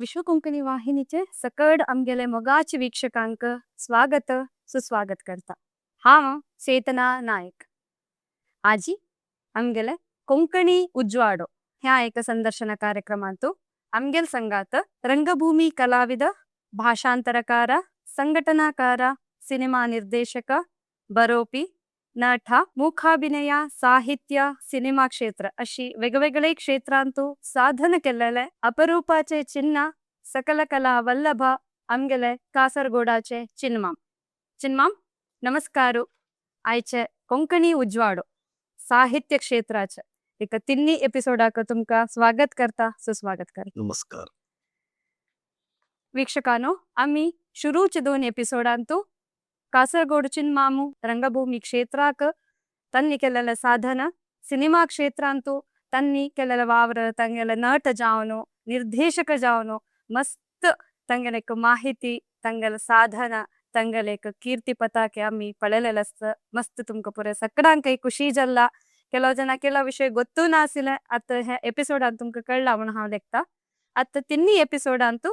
विश्व कोंकणी वाहिनीचे सकड आमगेले मोगाचे वीक्षकांक स्वागत सुस्वागत करता। हांव चेतना नायक। आजी आमगेले कोंकणी उज्वाडो ह्या एक संदर्शन कार्यक्रमांतु आमगेल संगात रंगभूमि कलाविद, भाषांतरकार, संघटनाकार, सिनेमा निर्देशक, बरोपी, नट, ಮೂಕಾಭಿನಯ, ಸಾಹಿತ್ಯ, ಸಿನಿಮಾ ಕ್ಷೇತ್ರ अशी वेगवेगळे क्षेत्रांतु साधन केल्लेले अपरूपाचे चिन्ह, सकल कला वल्लभ आमगेले कासरगोडाचे चिन्माम। चिन्माम, नमस्कार। आयचे कोंकणी उज्वाडो साहित्य क्षेत्राचे एक तिन्ही एपिसोडाक तुमका स्वागत करता, सुस्वागत करता। नमस्कार। वीक्षकानो, आम्ही शुरूचे दोन एपिसोडांतु कासरगोड चिन्मामु ರಂಗಭೂಮಿ ಕ್ಷೇತ್ರಕ್ಕೆ ತನ್ನಿ ಕೆಲೆಲ್ಲ ಸಾಧನ, ಸಿನಿಮಾ ಕ್ಷೇತ್ರಾಂತು ತನ್ನಿ ಕೆಲೆಲ್ಲ ವಾವರ, ತಂಗೆಲ್ಲ ನಟ ಜಾವನು, ನಿರ್ದೇಶಕ ಜಾವನು, ಮಸ್ತ್ ತಂಗಲೆಕ್ ಮಾಹಿತಿ, ತಂಗೆಲ ಸಾಧನ, ತಂಗಲೆಕ್ ಕೀರ್ತಿ ಪತಾಕೆ ಆಮಿ ಪಳೆಲೆಲಸ್ತ ಮಸ್ತ್ ತುಮಕ ಪೂರ ಸಕ್ಕಡಾಂಕೈ ಖುಷಿ ಜಲ್ಲ। ಕೆಲವು ಜನ ಕೆಲವು ವಿಷಯ ಗೊತ್ತೂ ನಾಸಿಲ್ಲ, ಅತ್ತ ಎಪಿಸೋಡ್ ಅಂತ ತುಮಕ ಕಳ್ಳ ಅವನು ಹಾವ್ ಲೆಕ್ತ। ಅತ್ತ ತಿನ್ನಿ ಎಪಿಸೋಡ್ ಅಂತೂ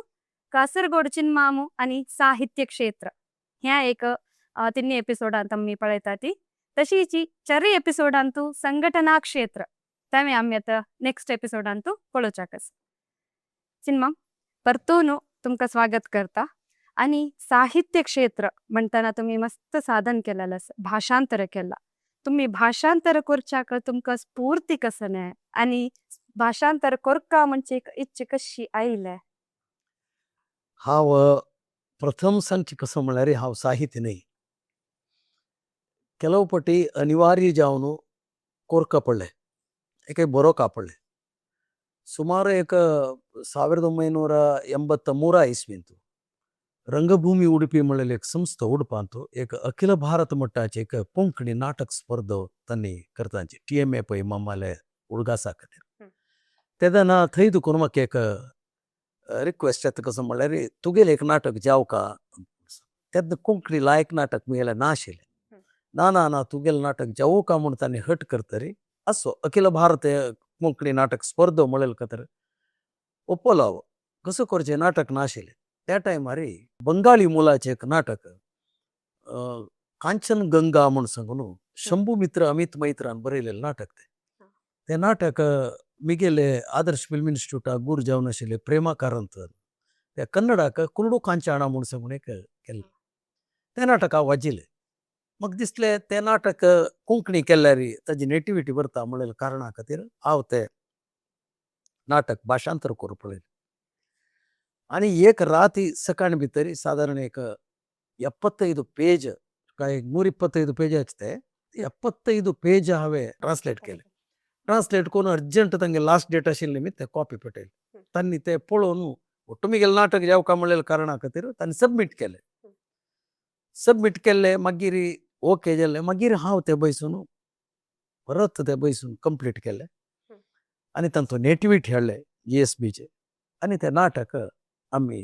ಕಾಸರಗೋಡು ಚಿನ್ಮಾಮು आणि साहित्य क्षेत्र ह्या एक तिन्ही एपिसोडांत आमी पळयता ती। तशीच चारय एपिसोडांतु संघटना क्षेत्र तें आमी आतां नेक्स्ट एपिसोडांतु पळोवच्याक आसा। चिन्माम, परतून तुमकां स्वागत करता। आनी साहित्य क्षेत्र म्हणटना तुमी मस्त साधन केलेलें आसा, भाषांतर केलां। तुमी भाषांतर करच्याक तुमकां स्फूर्ती कसलें आनी भाषांतर करका म्हणजे एक इच्छा कशी आयले? हांव प्रथम सांगचें कसो म्हळ्यार हांव साहित्य न्हय, ಕೆಲವು पटी अनिवार्य जावन कोरका पडलें, एक बरोवका पडलें। ಸುಮಾರು एक 1983 ಇಸ್ವಿಂತು ರಂಗಭೂಮಿ ಉಡುಪಿ म्हणलेली एक संस्था उडपांतु एक अखिल भारत मट्टाचे एक कोंकणी नाटक स्पर्धा तांणी करतांची, टीएमए पै मामाले उडगासा खातीर। तेन्ना थंय दुकून म्हाका एक रिक्वेस्ट येता, कसो म्हणल्यार तुगेलें एक नाटक जावका। तेन्ना कोंकणी लायक नाटक म्हगेलें नाशिल्लें। ना ना ना, तुगेलें नाटक जावं का म्हूण तांणी हट करतरी असो अखिल भारत कोंकणी नाटक स्पर्धा म्हणलेले खातीर ओपलो हांव। कसो करचें, नाटक नाशिल्लें। त्या टायमार बंगाली मुलाचें एक नाटक कांचन गंगा म्हूण सांगून शंभू मित्र अमित मैत्रान बरयलेलें नाटक तें। तें नाटक मिगेले आदर्श फिल्म इन्स्टिट्यूटाक गुरू जावन आशिल्ले प्रेमा कारंत त्या कन्नडाक कुरडू कांचाणा म्हूण सांगून एक केल्लें। तें नाटक हांव वाचिल्लें। म्हाका दिसलें तें नाटक कोंकणी केल्यार ताजी नेटिविटी बरता म्हणलेल्या कारणा खातीर हांव तें नाटक भाशांतर करूंक पळयलें। आनी एक राती सकाळ भितर सादारण एक 75 पेज काय 125 पेज आसचे ते, 75 पेज हांवें ट्रान्सलेट केले। ट्रान्सलेट करून अर्जंट तांगे लास्ट डेट आशिल्ली निमित्त ते कॉपी पेटयली। तांणी ते पळोवन ಒಟ್ಟು मिगेलें नाटक जावका म्हणलेल्या कारणा खातीर तांणी सबमीट केलें। सबमीट केल्लें, मागीर ओके जालें। मागीर हांव तें बैसून परत तें बैसून कंप्लीट केलें आनी तांचो नेटिविटी हाडलें जीएसबीचें आनी तें नाटक आमी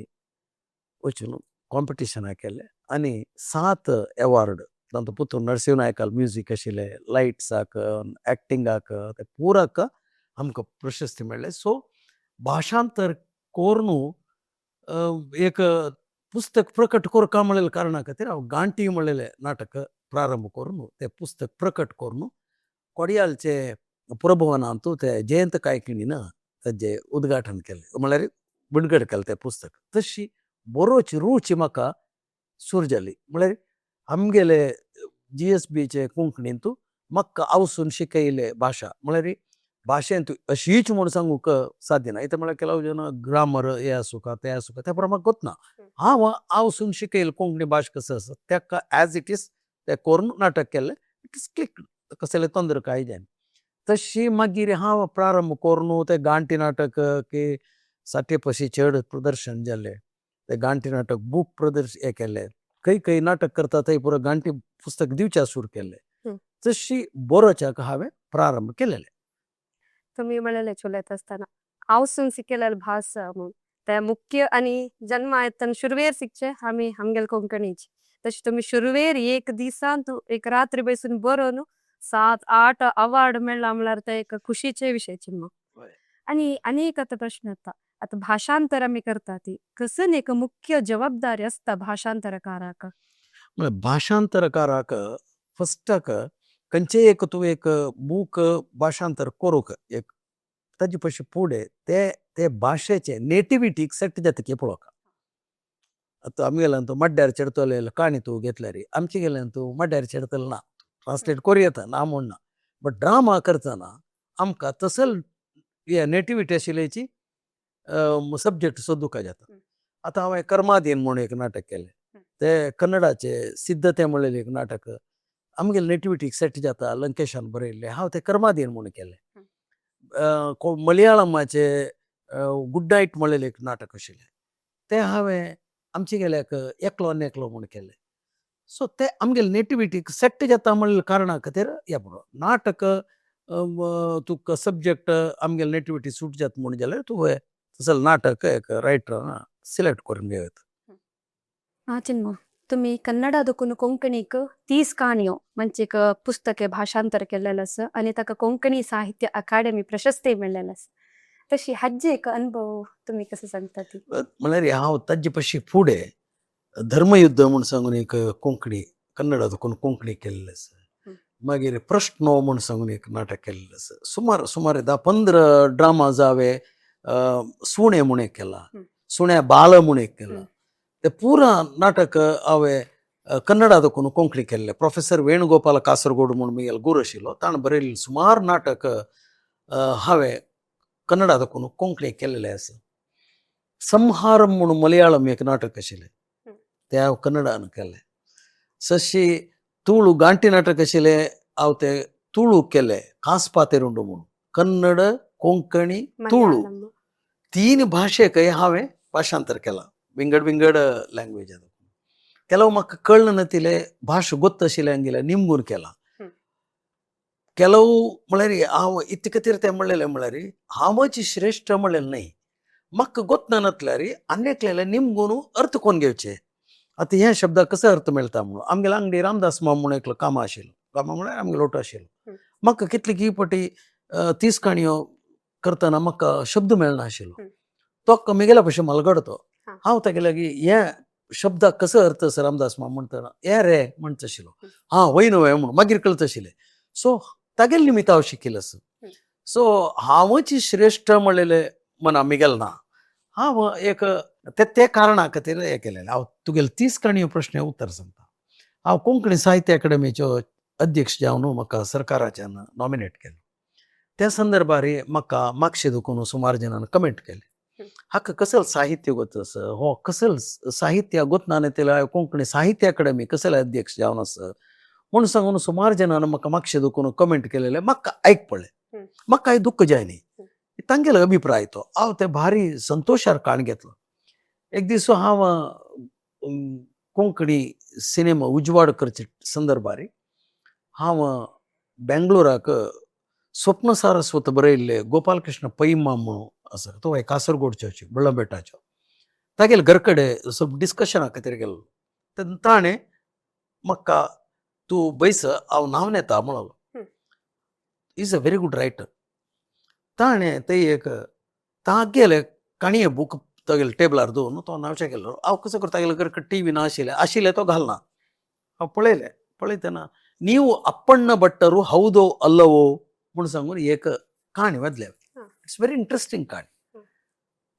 वचून कॉम्पिटिशनाक केलें आनी 7 एवॉर्ड, तांचो पुतूर नरसिंह नायकाल म्युजीक आशिल्लें, लायट्साक, एक्टिंगाक, ते पुराक आमकां प्रशस्ती मेळ्ळें। सो भाशांतर कोरून एक पुस्तक प्रकट करका म्हणलेल्या कारणा खातीर हांव गांठी म्हणलेलें नाटक प्रारंभ करून तें पुस्तक प्रकट करून कोडियालचे पुरभवनांतू ते जयंत कायकिणीन ताजें उद्घाटन केलें, म्हळ्यार बिडगड केलें तें पुस्तक। तशी बरोवची रुची म्हाका सुरू जाली। म्हळ्यार आमगेले जीएसबीचे कोंकणींतू म्हाका आवसून शिकयले भाशा, म्हळ्यार भाशेंत अशीच म्हूण सांगूंक साध्य ना। इतलें म्हळ्यार ಕೆಲವು जन ग्रामर हें आसूं का तें आसूं का तें प्रमाण म्हाका गोतना। हांव आवसून शिकयलें कोंकणी भाशा कसो आसा तेका एज it is तें करून नाटक केल्लें, it is click, कसलें तोंदर कांय जायना। तशी मागीर हांव प्रारंभ करून तें गांठी नाटक की साठे पशी चड प्रदर्शन जालें, तें गांठी नाटक बूक प्रदर्श हें केलें, खंय खंय नाटक करता थंय पुरो गांठी पुस्तक दिवचें सुरू केल्लें। तशी बरोवच्याक हांवें प्रारंभ केलेलें। तुमी म्हणलेलें उलयता आसतना आवसून शिकयलेले भास म्हूण ते मुख्य आनी जन्मा येतना शुरवेर शिकचे आमी आमगेले कोंकणीची। तशें तुमी शुरवेर एक दिसांत एक रात्री बसून बरोवन 7-8 अवार्ड मेळ्ळा म्हळ्यार ते एक खुशीचे विशय चिन्ह। आनी आनी एक आतां प्रश्न येता। आतां भाशांतर आमी करता ती कसन एक मुख्य जबाबदारी आसता भाशांतरकाराक? म्हळ्यार भाशांतरकाराक फस्टाक खंयचेय एक तूं एक बूक भाशांतर करूंक एक ताजे पशी फुडें ते ते भाशेचे नेटिविटीक सेट जातकीर पळोवप. आतां आमगेल्यान तूं मड्ड्यार चेडतले काणी तूं घेतल्यार आमचे गेल्यान तूं मड्ड्यार चेडतले ना, ट्रांसलेट करूं येता ना म्हूण ना, बट ड्रामा करतना आमकां तसल हे नेटिविटी आशिल्ल्याची सब्जॅक्ट सोदूंक जाता. आतां हांवें कर्मादीन म्हूण एक नाटक केलें, तें कन्नडाचें सिद्धते म्हणलेलें एक नाटक आमगेले नेटिविटीक सेट जाता, लंकेशान बरयल्लें हांव तें कर्मादीन म्हूण केलें. मलयाळमाचें गूड नायट म्हणलेलें एक नाटक आशिल्लें तें हांवें आमचे गेल्याक एकलो आनी एकलो म्हूण केलें. सो तें आमगेले नेटिविटीक सेट जाता म्हणले कारणा खातीर हें पुरो नाटक तुका सब्जॅक्ट आमगेले नेटिविटी सूट जाता म्हूण जाल्यार तुवें तसलें नाटक एक रायटरान सिलेक्ट करून घेवं येता. हां चिन्मय, तुमी कन्नडा देखून कोंकणीक 30 काणयो म्हणचे पुस्तके भाशांतर केल्लेलें आसा आनी ताका कोंकणी साहित्य अकाडेमी प्रशस्ती मेळ्ळेलें आसा. तशी हाजी एक अनुभव तुमी कसो सांगता ती? म्हळ्यार हांव ताजे पशी फुडें धर्मयुद्ध म्हूण सांगून एक कोंकणी कन्नडा देखून कोंकणी केल्लें आसा, मागीर प्रश्नो म्हूण सांगून एक नाटक केल्लें आसा, सुमार सुमार 10-15 ड्रामा जावे सुणें म्हूण एक केलां, सुण्या बाल म्हूण एक केलां, ते पुरा नाटक हांवें कन्नडा देखून कोंकणी केल्लें. प्रोफेसर वेणुगोपाल कासरगोड म्हूण म्हगेलो गुरू आशिल्लो, ताणें बरयल्लें सुमार नाटक हांवें कन्नडा देखून कोंकणी केल्लें आसा. संहारम म्हूण मलयाळम एक नाटक आशिल्लें तें हांव कन्नडान केलें. सशी तुळू गांटी नाटक आशिल्लें हांव तें तुळू केलें, कांसपातेरुंडू म्हूण, कन्नड कोंकणी तुळू तीन भाशेकय हांवें भाशांतर केलां, विंगड विंगड लँग्वेजान. ಕೆಲವು म्हाका कळना नातिल्लें भाश गोत्त आशिल्लें हांगेलें निमगून केलां. ಕೆಲವು म्हळ्यार हांव इतले खातीर तें म्हणलेलें म्हळ्यार हांवच श्रेश्ठ म्हणलेलें न्हय, म्हाका गोत्त नातल्यार आनी एकल्याले निमगून अर्थ कोन्न घेवचें. आतां ह्या शब्दाक कसो अर्थ मेळटा म्हणून आमगेल्या आंगडी रामदास माम म्हूण एकलो कामा आशिल्लो, कामा म्हळ्यार आमगेलो ओटो आशिल्लो, म्हाका कितले की पटी 30 काणयो करतना म्हाका शब्द मेळना आशिल्लो, तो म्हगेल्या भशेन मलगडो तो, हांव तागे लागीं हे शब्दाक कसो अर्थ आसा रामदास माम म्हणटना हे रे म्हणटा आशिल्लो, हां वय न्हय म्हणून मागीर कळता आशिल्लें. सो तागेले निमित्त हांव शिकिल्लो आसा. सो हांवच श्रेश्ठ म्हणलेलें मना म्हगेलें ना, हांव एक ते कारणा खातीर हें केलेलें. हांव तुगेले 30 काणयो प्रश्न उत्तर सांगता. हांव कोंकणी साहित्य अकादेमीचो अध्यक्ष जावन म्हाका सरकाराच्यान नॉमिनेट केलो, त्या संदर्भार म्हाका मागशे देखून सुमार जाणांनी कमेंट केले, हाका कसल साहित्य गोत आसा, हो कसल साहित्य गोतना न्ही कोंकणी साहित्य अकादेमी कसले अध्यक्ष जावन आसा म्हूण सांगून सुमार जाणांनी म्हाका मागशे देखून कमेंट केलेले म्हाका आयक पडलें, म्हाका कांय दुख्ख जाय न्ही, तांगेलो अभिप्राय तो, हांव ते भारी संतोशार काण घेतलो. एक दीस हांव कोंकणी सिनेमा उजवाड करचे संदर्भार हांव बेंगलोराक स्वप्न सारस्वत बरयल्ले गोपालकृष्ण पैमा म्हणून आसा, तो कासरगोडचो बळ्ळंबेटाचो, तागेले घर कडेन सब डिस्कशना खातीर गेल्लो, तेन्ना ताणें म्हाका तूं बैस हांव नांव येता म्हणलो, is a very good writer. ताणें ते एक तागेले काणये बूक तागेले टेबलार दवरून तो नांवचे गेल्लो, हांव कसो करता तागेले घर टी व्ही नाशिल्लें आशिल्लें तो घालना, हांव पळयलें, पळयतना नीव अप्पण्ण भट्टरू हौदो अल्लवो म्हूण सांगून एक काणी वाचल्या, it's very interesting काणी.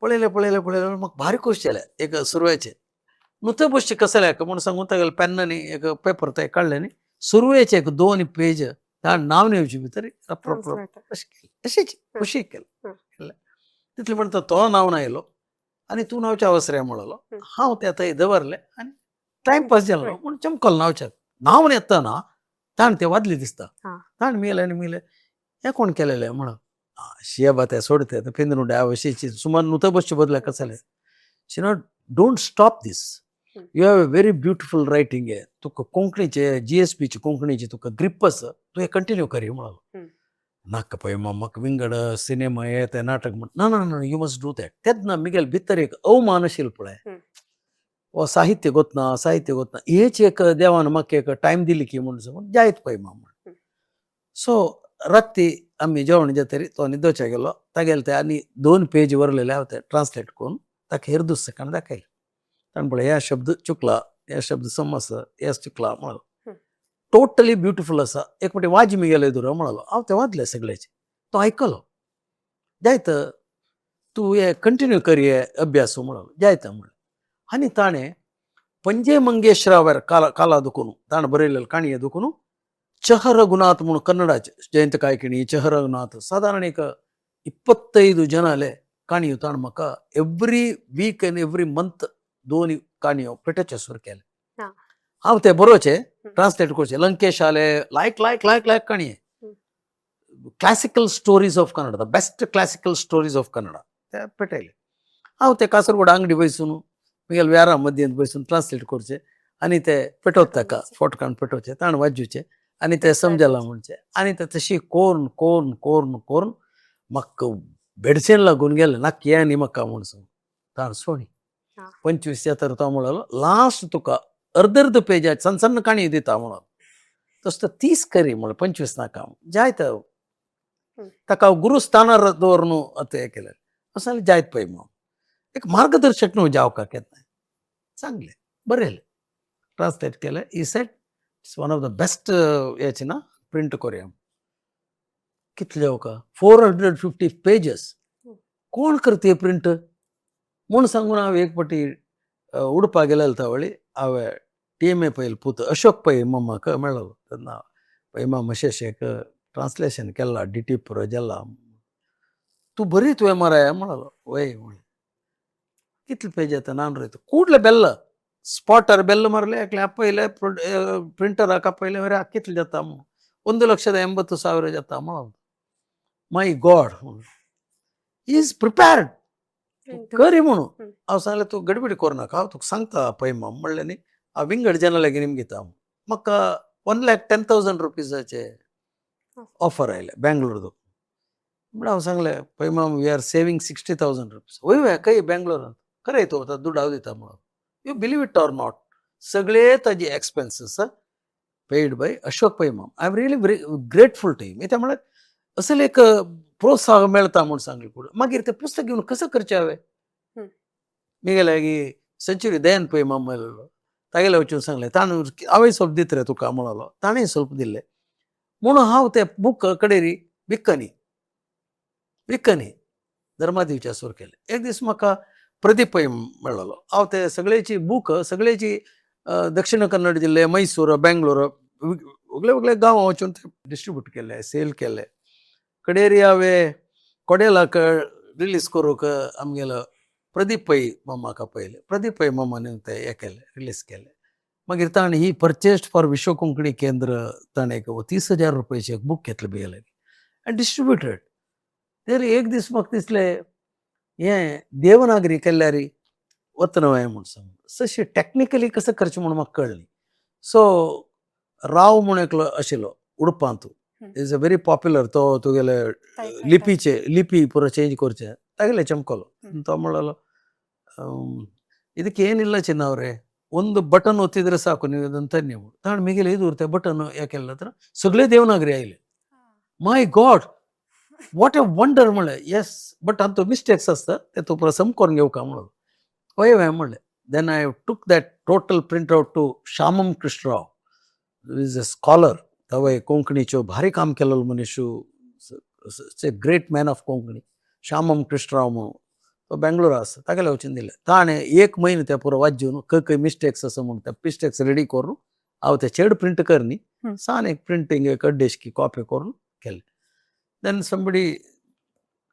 पळयलें पळयलें पळयलें म्हाका भारी खोश जालें. एक सुरवेचें नुस्तें बसचें कसलें म्हूण सांगून तागेलें पेन आनी एक पेपर ते काडलें न्ही, सुरवेचे एक 2 पेज ताणें नांव येवचे भितर रप रप रप अशें केलें, अशेंच खुशी केलें केलें तितलें म्हणटा तो नांव आयलो आनी तूं नांवच्या अवसरे म्हणलो, हांव ते थंय दवरलें आनी टायमपास जालो पूण चमकलो नांवच्याक नांव येतना ताणें तें वादलें दिसता, ताणें मेलें आनी मेलें हें कोण केलेलें म्हणून शिया ते सोडते पिंदरून अशीची सुमार नुतो बसचे बदले कसले she not don't stop this, you have a very beautiful writing हे तुका कोंकणीचे GSPचे कोंकणीचे तुका ग्रीप आसा, तूं हें कंटिन्यू कर म्हणलो. नाका पळय म्हाका विंगड सिनेमा हे ते नाटक म्हण ना ना ना you must do that. तेन्ना मिगेल भितर एक अवमान आशिल्लो पळय, हो साहित्य गोतना साहित्य गोतना हेच एक देवान म्हाका एक टायम दिली की म्हूण सांगून जायत पळय मा म्हण. सो राती आमी जेवण जातरी तो न्हिदोच्या गेलो. तागेले ते आनी 2 पेज वरलेले हांव ते ट्रान्सलेट करून ताका हेर दुसरे दाखयले. ताणें पळय, ह्या शब्द चुकला, ह्या शब्द समज, हे चुकला म्हणलो. टोटली ब्युटिफूल आसा, एक फावटी वाज मिगेले दुर म्हणलो. हांव ते वाजले सगळ्याचे, तो आयकलो. जायत तूं हे कंटिन्यू कर हे अभ्यास म्हणलो. जायत म्हणलें. आनी ताणें पंजे मंगेशरावर काला काला दुखून ताणें बरयलेले काणये दुखून चह रघुनाथ म्हणून कन्नडाचे जयंत कायकिणी, चह रघुनाथ, सादारण एक 25 जनाले काणयो ताणें म्हाका every week and every month 2 काणयो पेटोवचे सुरू केले. हांव ते बरोवचे, ट्रान्सलेट करचे. लंकेश आले, लायक लायक लायक लायक काणये, classical stories of Kannada, the best classical stories of Kannada ते पेटयले. हांव ते कासरगोड अंगडी बसून, मुगेले व्यारा मध्यंत बसून ट्रान्सलेट करचे आनी ते पेटोवचे, ताका फोटो काडून पेटोवचे, ताणें वाजोवचे आनी ते समजला म्हणचे. आनी ते तशी कोरून कोरून कोरून कोरून म्हाका बेडशेन लागून गेले. नाक हें आनी म्हाका म्हूण सांग ताण सोणी 25 जातर तो म्हणलो, लास्ट तुका अर्द अर्द पेज सन्न सन्न काणी दिता म्हणून, तसो 30 करी म्हणलें, 25 नाका जायत. ताका गुरुस्थानार दवरून आतां हें केलें. अशें जाल्यार जायत पळय म्हणून एक मार्गदर्शक न्हू जावका केन्नाय सांगलें, बरयलें, ट्रान्सलेट केलें. He said it's one of the best. हेचे ना प्रिंट करुया. कितले का 450 पेजस कोण करते प्रिंट म्हूण सांगून हांव एक फावटी उडपा गेलेलो तवळी हांवें टी एम ए पयल पूत अशोक पै मम्माक मेळ्ळो. तेन्ना पै मामा अशें ट्रान्सलेशन केलां, डी टी प्रोजेला तूं बरी तुवें मराय म्हणलो. वय म्हणलें. कितले पेज येता नान रोयता ಕೂಡ್ಲೆ ಬೆಲ್ಲ ಸ್ಪಾಟರ್ ಬೆಲ್ಲ ಮಾರಲೆ ಯಾಕಲೆ ಅಪ್ಪಯಿಲೆ ಪ್ರಿಂಟರ್ ಹಾಕಪ್ಪಯಿಲೆ ಮರೆ कितले जाता? 1,80,000 जाता म्हणलो. My God, is prepared करी म्हणून. हांव सांगलें, तूं गडबडी करूं नाका, हांव तुका सांगता पै माम म्हणलें न्ही. हांव विंगड जनां लागीं निमगिता. म्हाका 1,10,000 रुपीजाचे ऑफर आयलें बेंगलोर. म्हणल्यार हांव सांगलें, पै माम, we are saving 60,000 rupees. वय वय, खंय बेंगलोरांत खरें तूं आतां दुड हांव दिता म्हणून. You believe it or not, सगळे ताजे expenses paid by Ashok Pai ma'am. I am really very grateful to him. कित्याक म्हळ्यार असले एक प्रोत्साहन मेळटा म्हूण सांगलें. फुडें मागीर तें पुस्तक घेवन कसो करचें हांवें? मिगेले लागीं सेंचुरी दयान पै माम मेळ्ळो, तागेले वचून सांगलें. ताणें हांवें ಸ್ವಲ್ಪ दित रे तुका म्हणलो, ताणें ಸ್ವಲ್ಪ दिल्लें म्हणून हांव तें बूक कडेरी विकनी विकनी धर्मादिवच्या सुरू केलें. एक दीस म्हाका प्रदीप पै मेळ्ळो. हांव ते सगळ्याची बूक सगळ्याची दक्षिण कन्नड जिल्ले, मैसूर, बेंगलोर, वेगळे वेगळे गांव वचून ते डिस्ट्रिब्यूट केले, सेल केले. कडेरी हांवें कोडेलाक रिलीज करूंक आमगेलो प्रदीप पै मामाक आपयले. प्रदीप पै मामाने ते हे केले, रिलीज केले. मागीर ताणें ही परचेस्ड फॉर विश्व कोंकणी केंद्र. ताणें एक 30,000 रुपयाचे एक बूक घेतलें बिगेले आनी डिस्ट्रिब्युटेड. तर एक दीस म्हाका दिसलें, हें देवनागरी केल्यार वतना म्हूण सांग तशें टॅक्निकली कसं करचें म्हूण म्हाका कळ्ळें. सो राव म्हूण एकलो आशिल्लो उडपांत, is a very popular. तो तुगेले लिपीचे लिपी पुरो चेंज करचे तागेले चमकलो. तो म्हणलो, ಇದಕ್ಕೆ ಏನಿಲ್ಲ ಚಿನ್ನವ್ರೆ, ಒಂದು ಬಟನ್ ಒತ್ತಿದ್ರೆ ಸಾಕು, ನೀವು ಅದನ್ನು ತನ್ನಿ. ತಾಣ್ ಮಿಗಿಲೆ ಇದು ಬಟನ್ ಯಾಕೆಲ್ಲ ಹತ್ರ सगळे देवनागरी आयले. My God, what a wonder म्हणलें. येस, बट हातूंत मिस्टेक्स आसता, ते तूं परत सम करून घेवका म्हणून. हय हय म्हणलें. Then I took that total print out to Shyamam Krishnarao, is a scholar. तवय कोंकणीच्यो भारी काम केलेलो मनीस, a great man of Konkani, Shyamam Krishnarao म्हणून. तो बेंगलोरा आसा. तागेले वचून दिलें. ताणें एक म्हयनो ते पुरो वाचून खंय खंय मिस्टेक्स आसा म्हणून ते मिस्टेक्स रेडी करून हांव ते चेड प्रिंट कर न्ही, सान एक प्रिंटींग एक अड्डेशकी कॉपी करून केलें. Then somebody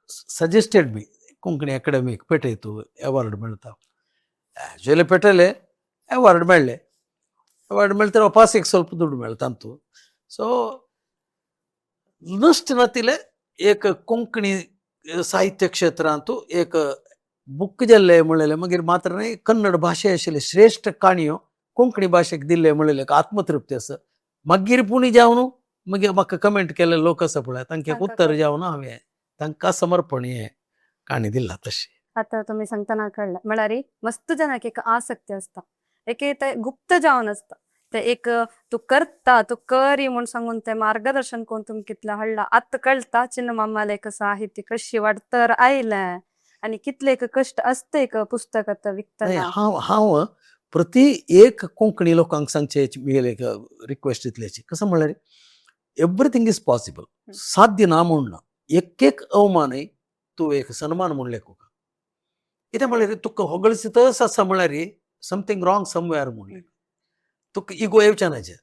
suggested me, Konkani academic पेटय तूं, एवॉर्ड मेळटा. ॲक्च्युअली पेटयले, एवॉर्ड मेळ्ळे. एवॉर्ड मेळटा, पासीक ಸ್ವಲ್ಪ ದುಡ್ಡು मेळटा तांतू. सो नश्ट नातिले एक कोंकणी साहित्य क्षेत्रांतू एक बूक जाल्ले म्हणलेले. मागीर मात्र न्हय, कन्नड भाशे आशिल्ले श्रेश्ठ काणयो कोंकणी भाशेक दिल्ले म्हणलेले एक आत्मतृप्ती आसा. मागीर पुणी जावन मागीर म्हाका कमेंट केल्ले लोक आसा पळय, तांकां एक उत्तर जावन हांवें तांकां समर्पण हें काणी दिला तशें. आता तुमी सांगतना कळ्ळें. म्हळ्यार मस्त जनाक एक आसक्ती आसता, एके ते गुप्त जावन आसता. ते एक तूं करता तूं करी म्हूण सांगून ते मार्गदर्शन कोण तुमकां कितलें हाडलां आतां कळटा चिन्नमामालें एक साहित्य कशी वाडतर आयलें आनी कितले एक कश्ट आसता एक पुस्तक आतां नाही, विकतना. हांव हांव प्रति एक कोंकणी लोकांक सांगचें म्हगेलें एक रिक्वेस्ट इतल्याची कसो म्हणल्यार एवरीथींग is possible. साध्य ना म्हूण ना, एक एक अवमानय तूं एक सन्मान म्हूण लेखूंक. कितें म्हणल्यार तुका होगळसीतच आसा म्हणल्यार समथींग रॉंग समवेअर म्हूण तुका इगो येवचें ना हेजेर.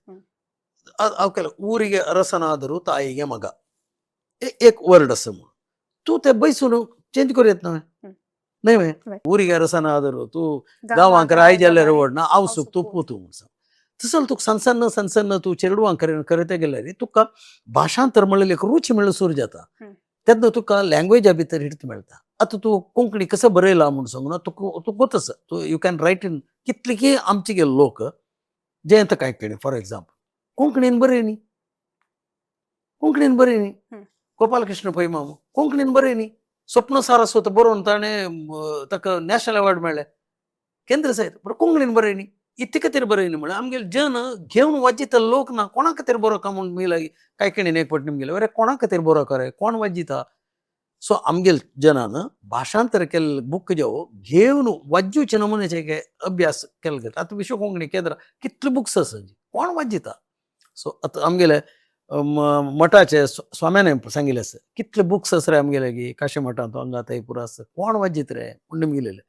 हांव केलें ಊರಿಗೆ ಅರಸನಾದರೂ ತಾಯಿಗೆ ಮಗ एक वर्ड आसा म्हूण तूं तें बैसून चेंज करूं येत न्हय न्हय वे? ಊರಿಗೆ ಅರಸನಾದರೂ तूं गांवांक राय जाल्यार व्हडना आवसूक तूं पूत म्हूण सांग. तसो तुका सन्न सन्न सन्न सन्न तूं चेडवांक करता गेल्यार तुका भाशांतर म्हणलें एक रूची म्हणल्यार सुरू जाता. तेन्ना तुका लँग्वेजा भितर हिट मेळटा. आतां तूं कोंकणी कसो बरयला म्हूण सांगू ना तुका तुका गोत आसा तूं you can write in कितले की आमचे गेले लोक जयंत कायकिणी फॉर एग्जाम्पल कोंकणीन बरयनी, कोंकणीन बरयनी. गोपालकृष्ण पै मामू कोंकणीन बरयनी. स्वप्न सारस्वत बरोवन ताणें ताका नॅशनल अवॉर्ड मेळ्ळें केंद्र साहित्य, बट कोंकणीन बरयनी. इतले खातीर बरयनी म्हळ्यार आमगेले जन घेवन वाजिता लोक ना कोणा खातीर बरो म्हूण मी लागीं कायकिणीन एक फावट निमगेलें अरे कोणा खातीर बरो रे कोण वाजिता. सो आमगेले जनान भाशांतर केल्ले बूक जेव घेवन वाज्युचे नमुन्याचे अभ्यास केल्ले गेले. आतां विश्व कोंकणी केंद्र कितले बुक्स आसा कोण वाजिता. सो आतां आमगेले मठाचे स्वाम्याने सांगिल्लें आसा कितले बुक्स आसा रे आमगेले की काशी मठांत हांगा थंय पुरो आसा कोण वाजीत रे म्हूण निमगिलेले.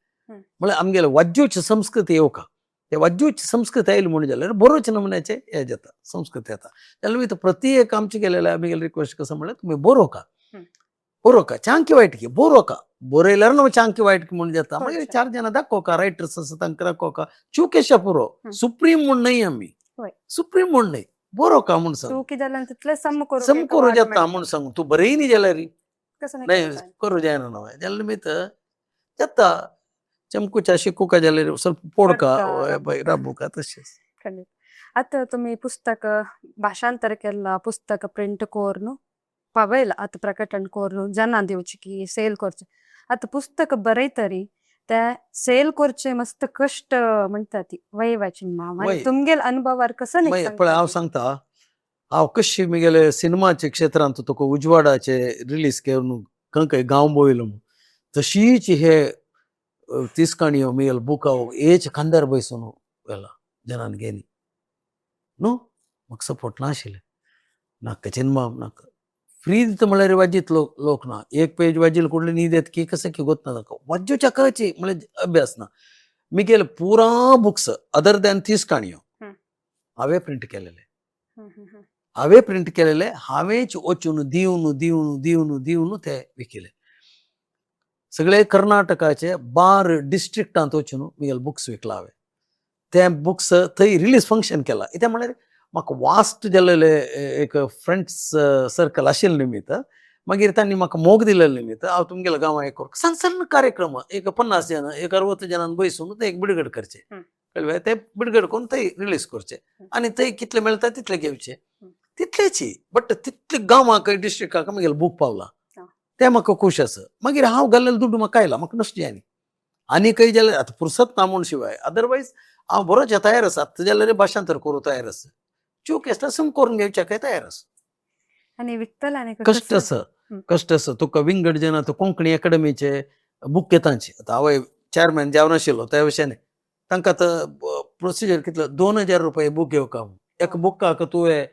म्हळ्यार आमगेले वाज्योची संस्कृती येवका, ते वाज्योची संस्कृती आयली म्हूण जाल्यार बरोवचे नमुन्याचे हे जाता संस्कृती येता. जाल्यार मागीर प्रति एक आमचे गेलेले आमगेले रिक्वेस्ट कसो म्हळ्यार तुमी बरोवका, बरोवका चांकी वायट की बरोवका, बरयल्यार न्हू चांकी वायट की म्हूण जाता. मागीर चार जाणां दाखोवका रायटर्स आसा तांकां दाखोवका चुकेशा पुरो सुप्रीम म्हूण न्हय आमी, सुप्रीम म्हूण न्हय बरोवका म्हूण सांग. चूक जाल्यार तितलें सम करूं सम करूं जाता म्हूण सांग तूं बरयनी जाल्यार न्हय करूं जायना न्हय जाल्यार निमित्त जाता चमकूच्या शिकूका जाल्यार ಸ್ವಲ್ಪ पोडका राबूका तशें. खंडीत. आतां तुमी पुस्तक भाशांतर केल्लां पुस्तक प्रिंट कोरून पवयला आतां प्रकटन कोरून जनां दिवची की सेल करचें. आतां पुस्तक बरयतरी ते सेल करचें मस्त कश्ट म्हणटा ती वय चिन्मा तुमगेल अनुभवार कसो पळय हांव सांगता हांव कशी म्हगेले सिनेमाच्या क्षेत्रांत तुका उजवाडाचे रिलीज करून खंय खंय गांव भोंवयलो म्हूण तशीच हे तीस काणयो म्हगेले बुकां हेच खांद्यार बसून व्हेला जनान घेनी न्हू म्हाका सपोर्ट नाशिल्लें नाका चिन्मा नाका फ्री दिता म्हळ्यार वाजीत लोक लोक ना एक पेज वाजील कुडली न्हीद येता की कसं की गोत ना ताका वाज्योच्या कळची म्हळ्यार अभ्यास ना. म्हगेले पुरा बुक्स अदर दॅन 30 काणयो हांवें प्रिंट केलेले, हांवें प्रिंट केलेले हांवेंच वचून दिवन दिवन दिवन दिवन ते विकिले. सगळे कर्नाटकाचे 12 डिस्ट्रिक्टांत वचून म्हगेले बुक्स विकला हांवें. ते बुक्स थंय रिलीज फंक्शन केलां कित्याक म्हळ्यार म्हाका वास्ट जाल्लेले एक फ्रेंड्स सर्कल आशिल्ले निमित्त मागीर तांणी म्हाका मोग दिल्ले निमित्त हांव तुमगेल्या गांवां एक सण सण कार्यक्रम एक 50 जाण एक 60 जाणांक बसून ते एक बिडगड करचे कळ्ळें ते बिडगड करून थंय रिलीज करचे आनी थंय कितले मेळटा तितले घेवचे तितलेची बट तितले गांवांक डिस्ट्रिक्टाक म्हगेले बूक पावला ते म्हाका खूश आसा. मागीर हांव घाल्लेलो दुड्डू म्हाका आयला म्हाका नश्ट जायना आनी खंय जाल्यार आतां फुरसत ना म्हूण शिवाय अदरवायज हांव बरोच तयार आसा आतां जाल्यार भाशांतर करूं तयार आसा चूक आसल्यार सम करून घेवच्याकय तयार आसा. आनी विकतले आनी कश्ट आसा कश्ट आसा तुका विंगड जेन्ना तूं कोंकणी एकाडमीचे बूक घेतांची आतां हांव चॅरमॅन जावन आशिल्लो त्या विशयान तांकां आतां प्रोसिजर कितलो 2000 रुपये बूक घेवका एका बुकाक तुवें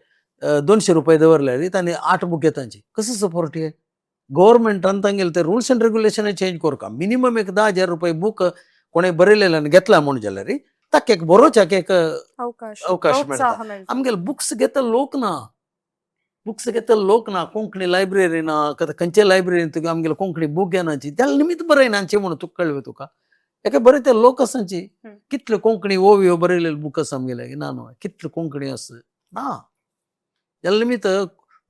200 रुपये दवरले तांणी 8 बूक घेतांची कसो सपोर्ट हे गव्हर्मेंटान तांगेले ते रुल्स एंड रेग्युलेशन चेंज करका मिनिमम एक 10,000 रुपये बूक कोणें बरयलेलें आनी घेतला म्हूण जाल्यार ताका एक बरोवच्याक एक अवकाश मेळटा. आमगेले बुक्स घेता लोक ना, बुक्स घेता लोक ना, कोंकणी लायब्ररी ना, खंयचे लायब्ररीन तुका आमगेले कोंकणी बूक घेनाची त्या निमित्त बरयनाची म्हणून तुका कळ्ळें तुका एका बरें ते लोक आसाची कितले कोंकणी ओवयो बरयलेले बूक आसा आमगेले ना न्हय कितले कोंकणी आसा ना त्या निमित्त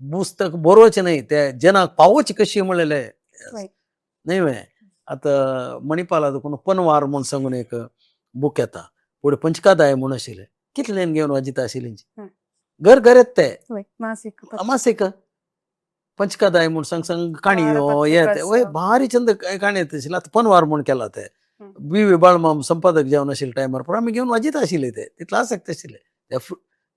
पुस्तक बरोवचें न्हय ते जनाक पावोवचें कशी म्हणलेले न्हय वे. आतां मणिपाला देखून पनवार म्हूण सांगून एक बूक येता फुडें पंचकादाय म्हूण आशिल्लें कितल्यान घेवन वाजिता आशिल्ली घर घर येत ते मासीक पंचकादाय म्हूण सांग सांग काणयो हे ते वय भारी चंद काणी येता आशिल्ले. आतां पनवार म्हूण केला ते बी व्ही बाळमाम संपादक जावन आशिल्ले टायमार पूण आमी घेवन वाजिता आशिल्ले ते तितले आसक्त आशिल्ले ते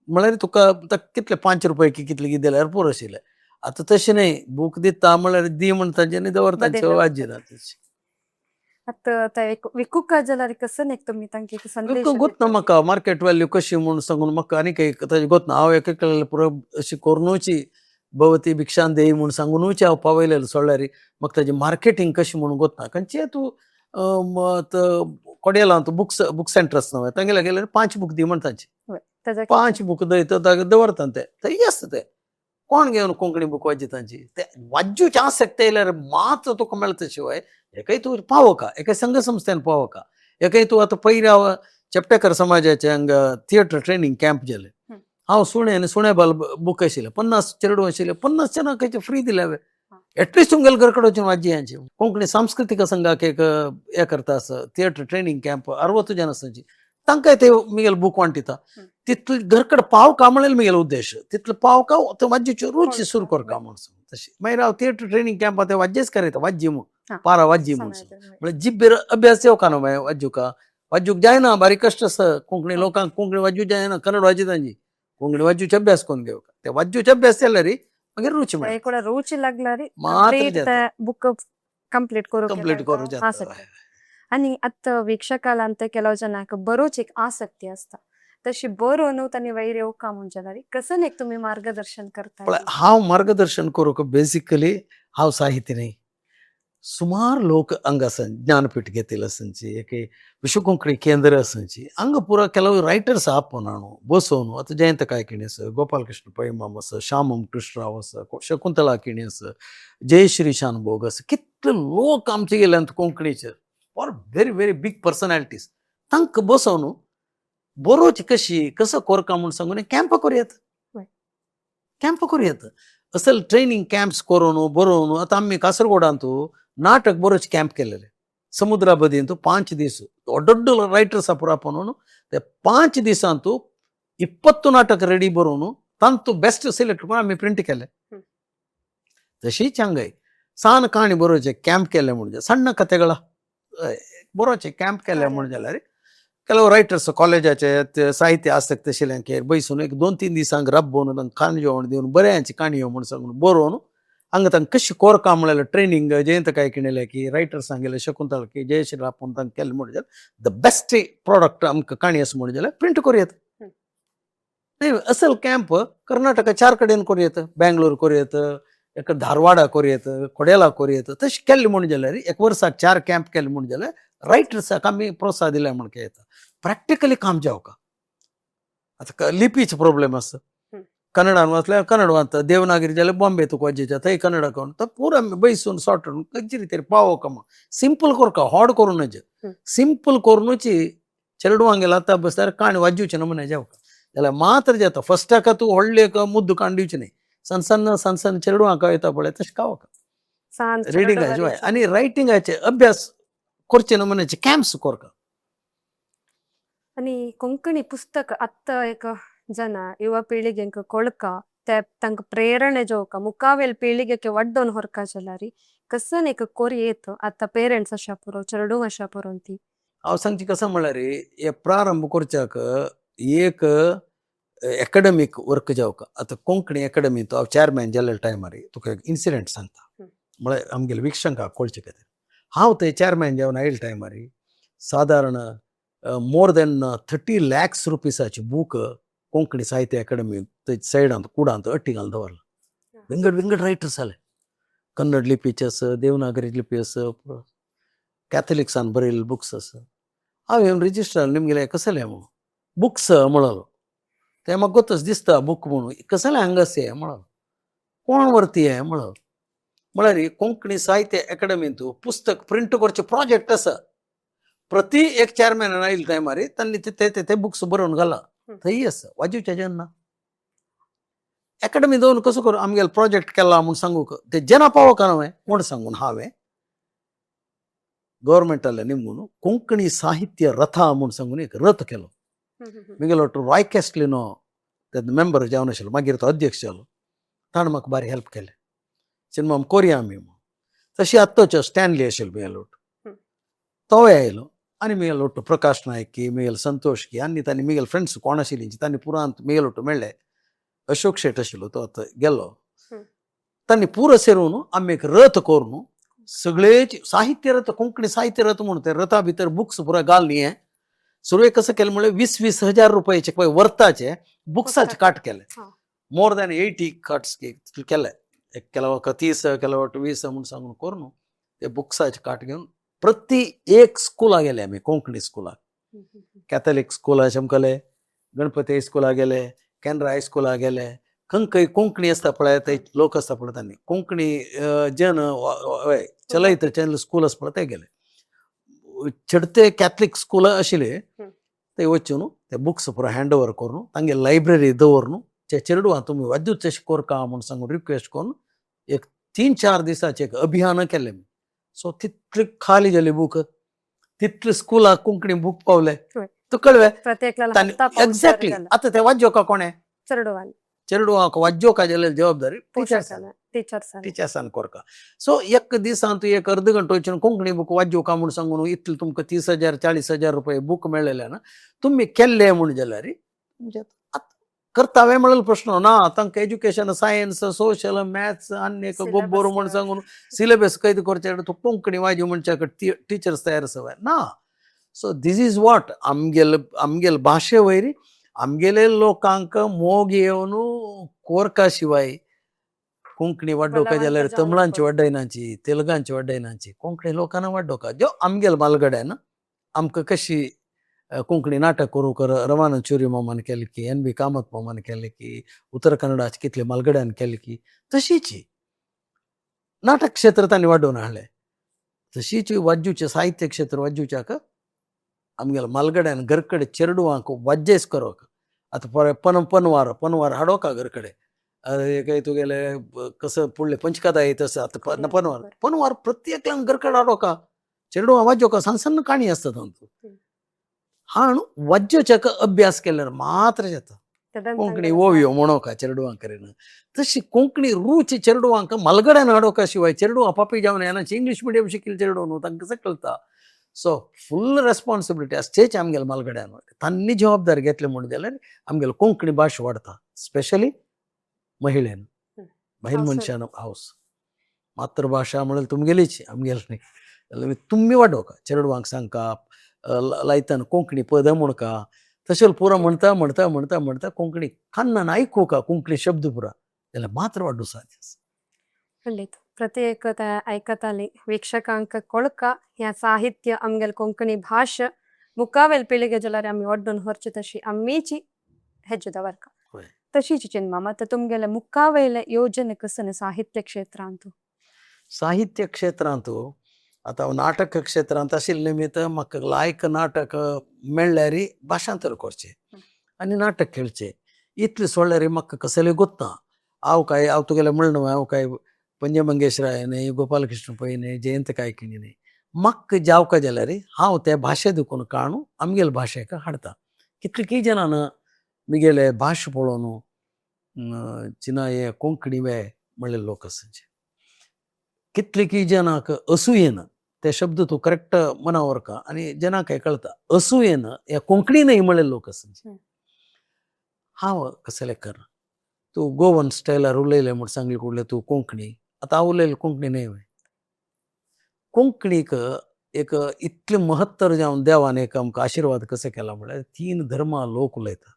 म्हळ्यार तुका आतां कितले 5 रुपये की कितले कितें दिल्यार पुरो आशिल्लें. आतां तशें न्हय, बूक दिता म्हळ्यार दी म्हण तांच्यांनी दवरता. बदलला. वाज्जी ना तशी. आतां एक विकूक जाल्यार कसं एक तुमी तांकां एक संदेश गोत ना. दिता? म्हाका मार्केट व्हॅल्यू कशी म्हूण सांगून म्हाका आनी एक ताजें गोत ना. हांव एक एकल्याले पुरो अशी करुनूची भवती भिक्षां देई म्हूण सांगुनूच हांव पावयलेलें सोडल्यार म्हाका ताजें मार्केटींग कशें म्हूण गोत ना. खंयचें तूं कोडयेलां तूं बुक्स बूक सेंटर्स न्हय, तांगेले गेल्यार 5 बूक दी म्हण तांचे. ताजा 5 बूक दयता, दवरता ते थंय आसता. ते कोण घेवन कोंकणी बूक वाची तांची ते वाज्जूचे आसक्त येयल्यार मात्र तुका मेळता. शिवाय एकय तूं पावोका एका संघ संस्थेन पावोका एकय तूं. आतां पयलीं हांव चेपटेकर समाजाचे हांगा थिएटर ट्रेनिंग कॅम्प जाले. हांव सुणे आनी सुणे बाल बूक आशिल्ले, 50 चेडूं आशिल्ले, 50 जाणांक फ्री दिले हांवें. एटलिस्ट तुमगेले घर कडेन वचून वाजी यांची. कोंकणी सांस्कृतीक संघाक एक हे करता आसा थिएटर ट्रेनिंग कॅम्प, 60 जण आसा, तांकांय ते मिगेल बूक वांटिता. तितले घरकड पावका म्हणल्यार मिगेलो उद्देश तितले पावका ते वाज्जीच्यो रुची सुरू करका म्हूण तशी. मागीर हांव थिएटर ट्रेनिंग कॅम्पा ते वाज्येच करयता, वाज्जी म्हूण पारा वाज्जी म्हूण. म्हळ्यार जिब्बेर अभ्यास येवका न्हू. मागीर वाज्जुका वाज्जूक जायना, बारीक कश्ट आसा. कोंकणी लोकांक कोंकणी वाज्जू जायना, कन्नड वाज्जी तांची. कोंकणी वाज्जूचे अभ्यास करून घेवका, ते वाज्जूचे अभ्यास जाल्यार मागीर रुची मेळटा. ಕೂಡ ರುಚಿ लागल्यार मात्र जाता. ಬುಕ್ ಕಂಪ್ಲೀಟ್ करू कंप्लीट करूं जाता. आसक्ती. आणि आतां वीक्षकाला ಕೆಲವು ಜನಕ್ಕೆ ಬರೋಚ್ एक आसक्ती असता, तशी बरोवन तांणी वयर येवका म्हूण जाल्यार कसं एक तुमी मार्गदर्शन करता? पळय, हांव मार्गदर्शन करूंक बेसिकली हांव साहित्य न्ही. सुमार लोक हांगा आसा, ज्ञानपीठ घेतिल्ले आसांची, एक विश्व कोंकणी केंद्र आसांची. हांगा पुरो ಕೆಲವು रयटर्स आपोवन हाडून बसोवन, आतां जयंत कायकिणी आसा, गोपालकृष्ण पैमाम आसा, श्यामम कृष्णराव आसा, शकुंतला किणी आसा, जयश्री शानभोग आसा, कितले लोक आमचे गेल्यात कोंकणीचेर for very very big personalities. तांकां बसोवन बरोवची कशी, कसो कोरका म्हूण सांगून कॅम्प करूं. कॅम्प करूं येता, असल ट्रेनिंग कॅम्प्स करून बरोवन. आतां आमी कासरगोडांतू नाटक बरोवचे कॅम्प केलेले समुद्रा बदींतू 5 दीस. ದೊಡ್ಡ ದೊಡ್ಡ ರೈಟರ್ಸ್ ಪೂರ ಆಪೋನು ते 5 दिसांतू 20 नाटक रेडी बरोवन तांतू बेस्ट सिलेक्ट करून आमी प्रिंट केले. तशीच हांगाय सान काणी बरोवचे कॅम्प केले, म्हणजे ಸಣ್ಣ ಕತೆಗಳ बरोवचे कॅम्प केले म्हण जाल्यार ಕೆಲವು ರೈಟರ್ಸ್ कॉलेजाचे ते साहित्य आसक्त आशिल्ल्यांक बैसून एक 2-3 दिसांक राबोवन तांकां काणी जेवण दिवन बऱ्यांची काणयो म्हूण सांगून बरोवन हांगा तांकां कशी कोरका म्हणल्यार ट्रेनिंग जयंत कायकिणेले की रायटर्स सांगेले, शकुंतला की जयश्री आपोवन तांकां केलें म्हण जाल्यार the best product आमकां काणी आसा म्हण जाल्यार प्रिंट करूं येता. न्ही, असल कॅम्प कर्नाटका चार कडेन करूं येता, बँगलोर करूं येता, एक धारवाडा करूं येता, कोडेला करूं येता. तशें केल्लें म्हूण जाल्यार एक वर्साक चार कॅम्प केले म्हूण जाल्यार रायटर्साक आमी प्रोत्साहन दिलें म्हण येता. प्रॅक्टिकली काम जावका. आतां लिपीचो प्रॉब्लेम आसा. कन्नडान वाचल्यार कन्नड वाचता, देवनागरी जाल्यार बॉम्बे तुका वाजेच्या थंय कन्नडा करून तर पुरो आमी बैसून सॉर्ट खंयची तरी पावोका म्हूण सिंपल करका, हॉड करूं नज. सिंपल करुनूची चेडवांगेल आतां बसल्यार काणी वाजूचे नमुने जावका जाल्यार मात्र जाता. फस्टाका तूं व्हडलें एक मुद्दो काण दिवचें न्ही, सण सण सण सण चेडवांक येता पळय तशें खावका. रिडिंगाचे हय आनी रायटिंगाचे अभ्यास करचे नमुन्याचे कॅम्प्स करका. आणि ಕೊಂಕಣಿ ಪುಸ್ತಕ ಅತ್ತ ಏಕ ಜನ ಯುವ ಪೀಳಿಗೆಂಕ ಕೊಳ್ಕ ते तांकां ಪ್ರೇರಣೆ ಜೋಕ ಮುಖಾವೆಲ್ ಪೀಳಿಗೆಗೆ ವಡ್ಡೊನ್ ಹೊರಕ ಜಲಾರಿ कसन एक कोर येत आतां पेरेंट्स अशा पुरो, चेडूं अशा पुरो ती. हांव सांगचें कसं म्हणल्यार हे प्रारंभ करच्याक एक एकाडमीक वर्क जावका. आतां कोंकणी एकाडमी हांव चॅरमॅन जाल्ल्या टायमार तुका एक इन्सिडंट सांगता, म्हळ्यार आमगेले वीक्षकांक कळचे खातीर. हांव थंय चॅरमॅन जावन आयिल्ले टायमार सादारण मोर दॅन 30 लॅक्स रुपिसाचे बूक कोंकणी साहित्य अकाडमी थंय सायडांत कुडांत अट्टी घालून दवरला. विंगड विंगड रायटर्स आले, कन्नड लिपीचे आसा, देवनागरी लिपी आसा, कॅथलिक्सान बरयल्ले बुक्स आसा. हांव येवन रजिस्टर निमगेले कसले म्हणून बुक्स म्हणलो, ते म्हाका गोतच दिसता बूक म्हणून कसले हांगा आसा हें म्हणलो, कोण व्हरती हें म्हणलो. म्हळ्यार कोंकणी साहित्य अकाडमींत पुस्तक प्रिंट करचे प्रोजेक्ट आसा. प्रति एक चॅरमॅनान आयिल्ले टायमार तांणी ते ते ते बुक्स बरोवन घाला थंय आसा. वाजूच्या जेन्ना अकाडमी दवरून कसो करूं आमगेलो प्रोजेक्ट केला म्हूण सांगूंक ते जना पावोका न्हय म्हूण सांगून हांवें गव्हर्मेंटाले निमगून कोंकणी साहित्य रथा म्हूण सांगून एक रथ केलो. मिगेलो रॉय कॅस्टलिनो ते मेंबर जावन आशिल्लो, मागीर तो अध्यक्ष जालो. ताणें म्हाका बारी हेल्प केलें, सिनेमा कोरया आमी म्हूण. तशी आत्ताच्यो स्टॅनली आशिल्लो मिगेलो, तोय आयलो. आनी मिगेल ಒಟ್ಟು प्रकाश नायक की मिगेल संतोष की आनी तांणी मिगेल फ्रेंड्स कोण आशिल्ली तांणी पुरांत मिगेल ಒಟ್ಟು मेळ्ळे. अशोक शेट आशिल्लो तो आतां गेलो. तांणी पुरो सेरून आमी एक रथ करून सगळेच साहित्य रथ, कोंकणी साहित्य रथ म्हणून ते रथा भितर बुक्स पुरा घालून हे सुरवेक कसं केलं म्हणजे 20-20 हजार रुपयाचे पळय वर्ताचे बुक्साचे काट केले. मोर दॅन 80 काट्स केले. एक केला 30, केला 20 म्हणून सांगून करून ते बुक्साचे काट घेवन प्रति एक स्कुला गेले आमी, कोंकणी स्कुलाक. कॅथलिक स्कुला चमकले, गणपती हायस्कुला गेले, केनरा हायस्कुला गेले. खंय खंय कोंकणी आसता पळय ते लोक आसता पळय तांणी कोंकणी जन हय चलयता चॅनल स्कूल आसा पळय ते गेले. चडते कॅथलिक स्कूल आशिल्ले ते वचून ते बुक्स पुरो हँड ओवर करून तांगे लायब्ररी दवरून ते चेडवां तुमी वाद्यूच तशें करका म्हूण सांगून रिक्वेस्ट करून एक 3-4 दिसाचें एक अभियान केलें. सो तितले खाली जाले बूक, तितले स्कुलाक कोंकणी बूक पावले. तुका कळ्ळें? प्रत्येकला तांणी एक्झॅक्टली आतां ते वाद्योका कोणें चेडवान. चेडवांक वाद्योका जाल्यार जबाबदारी टिचर्सान. टीचर्सान. टिचर्सान कोरका. सो एक दिसान तूं एक अर्द घंटो वचून कोंकणी बूक वाद्योका म्हूण सांगून इतले तुमकां 30 हजार 40 हजार रुपये बूक मेळ्ळेले ना तुमी केल्ले म्हूण जाल्यार म्हणजे आतां करतावे म्हणलेलो प्रश्न ना. तांकां एज्युकेशन सायन्स सोशल मॅथ्स आनी एक गोब्बर म्हूण सांगून सिलेबस कैद करचे तूं कोंकणी वाद्यो म्हणच्या टिचर्स तयार आसा ना. सो these is what आमगेले आमगेले भाशे वयर आमगेले लोकांक मोग येवन कोरका शिवाय कोंकणी वाड्डोका जाल्यार तमिळांची वाड्डयनाची, तेलुगांची वाड्डयनाची, कोंकणी लोकांना वाड्डोका ज्यो आमगेले मालगड्यान आमकां कशी कोंकणी नाटक करूंक रमानंद चोरी मामान केलें की, एन बी कामत मामान केलें की, उत्तर कन्नडाचे कितले मालगड्यान केलें की तशीच नाटक क्षेत्र तांणी वाडोवन हाडलें. तशीच वाज्जूचें साहित्य क्षेत्र वाज्जूच्याक आमगेले मालगड्यान घरकडे चेडवांक वाज्जेस करप. आतां पळय पन पनवार पनवार हाडोका घरकडे अरे काय तुगेले कसं फुडले पंचकथा येत आसा आतां पनवार पनवार प्रत्येकल्यान घरकडे हाडोका चेडवां वाज्योका सान सन्न काणी आसता तांतूं हाण वाज्योच्याक अभ्यास केल्यार मात्र जाता. कोंकणी ओवयो म्हणोका चेडवां कडेन तशी कोंकणी रूच चेडवांक मालगड्यान हाडोका शिवाय चेडवां पापी जावन येना. इंग्लीश मिडियम शिकिल्ले चेडवां न्हू तांकां कशें कळटा? सो फूल रेस्पॉन्सिबिलिटी आसचेच आमगेले मालगड्यान. तांणी जबाबदारी घेतली म्हूण जाल्यार आमगेली कोंकणी भाश वाडटा, स्पेशली महिलेन बायल मनशान हावस मातृभाशा म्हणल्यार तुमगेलीच, आमगेली न्ही. जाल्यार तुमी वाडोवका चेडवांक सांगका लायतना कोंकणी पदां म्हणका तशें पुरो म्हणटा म्हणटा म्हणटा म्हणटा कोंकणी कान्नान आयकुका कोंकणी शब्द पुरा जाल्यार मात्र वाडू साध्य आसा. ಖಂಡಿತ ಪ್ರತ್ಯೇಕ ಐಕತಾಲಿ ವೀಕ್ಷಕಾಂಕ ಕೊಳ್ಕ ह्या साहित्य आमगेले कोंकणी भाशा मुखावेल पिळगे जाल्यार आमी वड्डून व्हरचे तशी आमीची हेज्जे दवरका. तशीच चिन्मा आतां तुमगेले मुखावेले योजने कसने साहित्य क्षेत्रांतु? साहित्य क्षेत्रांत आतां नाटक क्षेत्रांत आशिल्ले निमित्त म्हाका लायक नाटक मेळ्ळ्यार भाशांतर करचें आनी नाटक खेळचें. इतलें सोडल्यार म्हाका कसलें गोत्ता. हांव काय हांव तुगेलें म्हणलें न्हू हांव काय पंजे मंगेश राय न्ही, गोपालकृष्ण पै न्ही, जयंत कायकिणी न्ही. म्हाका जावका जाल्यार हांव ते भाशे देखून काणू आमगेले भाशेक हाडटा. कितले जाणान मिगेले भाश पळोवन चिना हे कोंकणी वे म्हणले लोक आसा. कितले जनाक असूयेन ते शब्द तूं करेक्ट मनावर का आनी जनाक कळटा असूयेन हे कोंकणी न्हय म्हणले लोक आसा. हांव कसलें करना तूं गोवन स्टायलार उलयलें म्हूण सांगलें कुडलें तूं कोंकणी आतां हांव उलयलें कोंकणी न्हय व्हय. कोंकणीक एक इतलें महत्तर जावन देवान एक आमकां आशिर्वाद कसो केला म्हळ्यार तीन धर्मा लोक उलयता,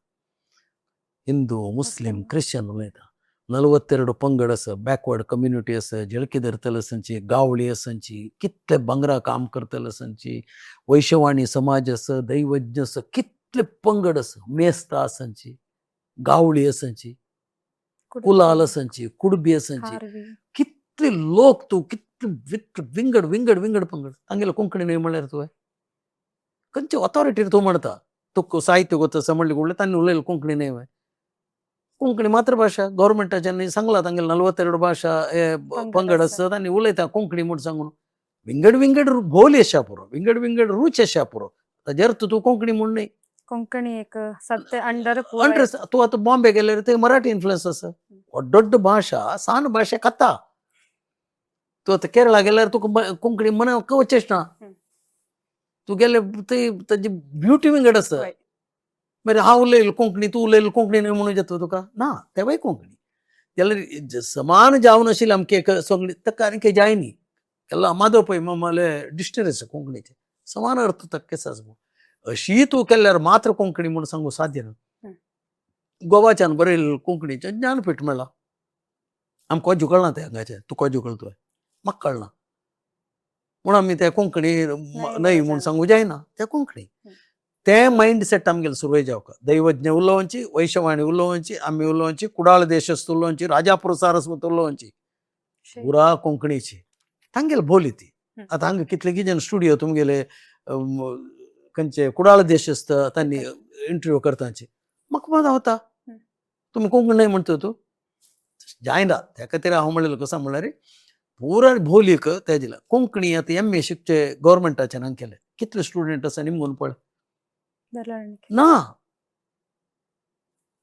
हिंदू मुस्लीम क्रिश्चन उलयता. 42 पंगड आसा, बॅकवर्ड कम्युनिटी आसा, झळकी धरतले आसांची, गावळी आसांची, कितले भांगरा काम करतले आसांची, वैशवाणी समाज आसा, दैवज्ञ आसा, कितले पंगड आसा, मेस्ता आसांची, गावळी आसांची, कुलाल आसांची, कुडबी आसांची, कितले लोक तूं कितले विंगड विंगड विंगड पंगड तांगेले कोंकणी न्हय म्हणल्यार तुवें खंयचे ऑथॉरिटीर तूं म्हणटा तुका साहित्य गोत आसा म्हणलें कुडलें तांणी उलयलें कोंकणी न्हय व्हय. कोंकणी मातृभाशा गव्हर्मेंटाच्यानी सांगला तांगेले 42 भाशा हे पंगड आसा तांणी उलयता कोंकणी म्हूण सांगून विंगड विंगड बोली आसा पुरो, विंगड विंगड रूच आसा पुरो. ताजेर तूं कोंकणी म्हूण न्हय. कोंकणी एक सत्य अंडर अंडर तूं आतां बॉम्बे गेल्यार थंय मराठी इन्फ्लुयन्स आसा. व्हड व्हड भाशा सान भाशा खाता तूं आतां केरळा गेल्यार तुका कोंकणी मनाक वचेच ना. तुगेले ती ताजी ब्युटी विंगड आसा. मागीर हांव उलयलो कोंकणी, तूं उलयलो कोंकणी न्हय म्हणून जाता तुका ना, तेवूय कोंकणी. जाल्यार समान जावन आशिल्लें आमगे एक सगळी ताका आनी जाय न्ही. केल्ला माधव पै मामाले डिक्शनरी आसा कोंकणीचे, समान अर्थ ताका आसा. अशी तूं केल्यार मात्र कोंकणी म्हूण सांगू साध्य ना. गोवाच्यान बरयल्लें कोंकणीचें ज्ञानपीठ मेळ्ळां. आमकां कोजू कळना तें हांगाचें, तूं कोजू कळटा तुवें, म्हाका कळना म्हूण आमी तें कोंकणी न्हय म्हूण सांगू जायना, तें कोंकणी. तें मायंड सेट आमगेलें सुरवेक जावका. दैवज्ञ उलोवची, वैशवाणी उलोवची, आमी उलोवची, कुडाळ देशस्थ उलोवची, राजापूर सारस्वत उलोवची, पुरा कोंकणीची तांगेली बोली ती. आतां हांगा कितले जण स्टुडियो तुमगेले खंयचे कुडाळ देशस्थ तांणी इंटरव्यू करताची, म्हाका मजा वता. तुमी कोंकणी न्हय म्हणटा तूं जायना. त्या खातीर हांव म्हणलेलो कसो म्हणल्यार पुरा बोलीक ते दिला. कोंकणी आतां एम ए शिकचे गव्हर्मेंटाच्यान हांगा केले कितले स्टुडंट आसा निमगून पळय ना,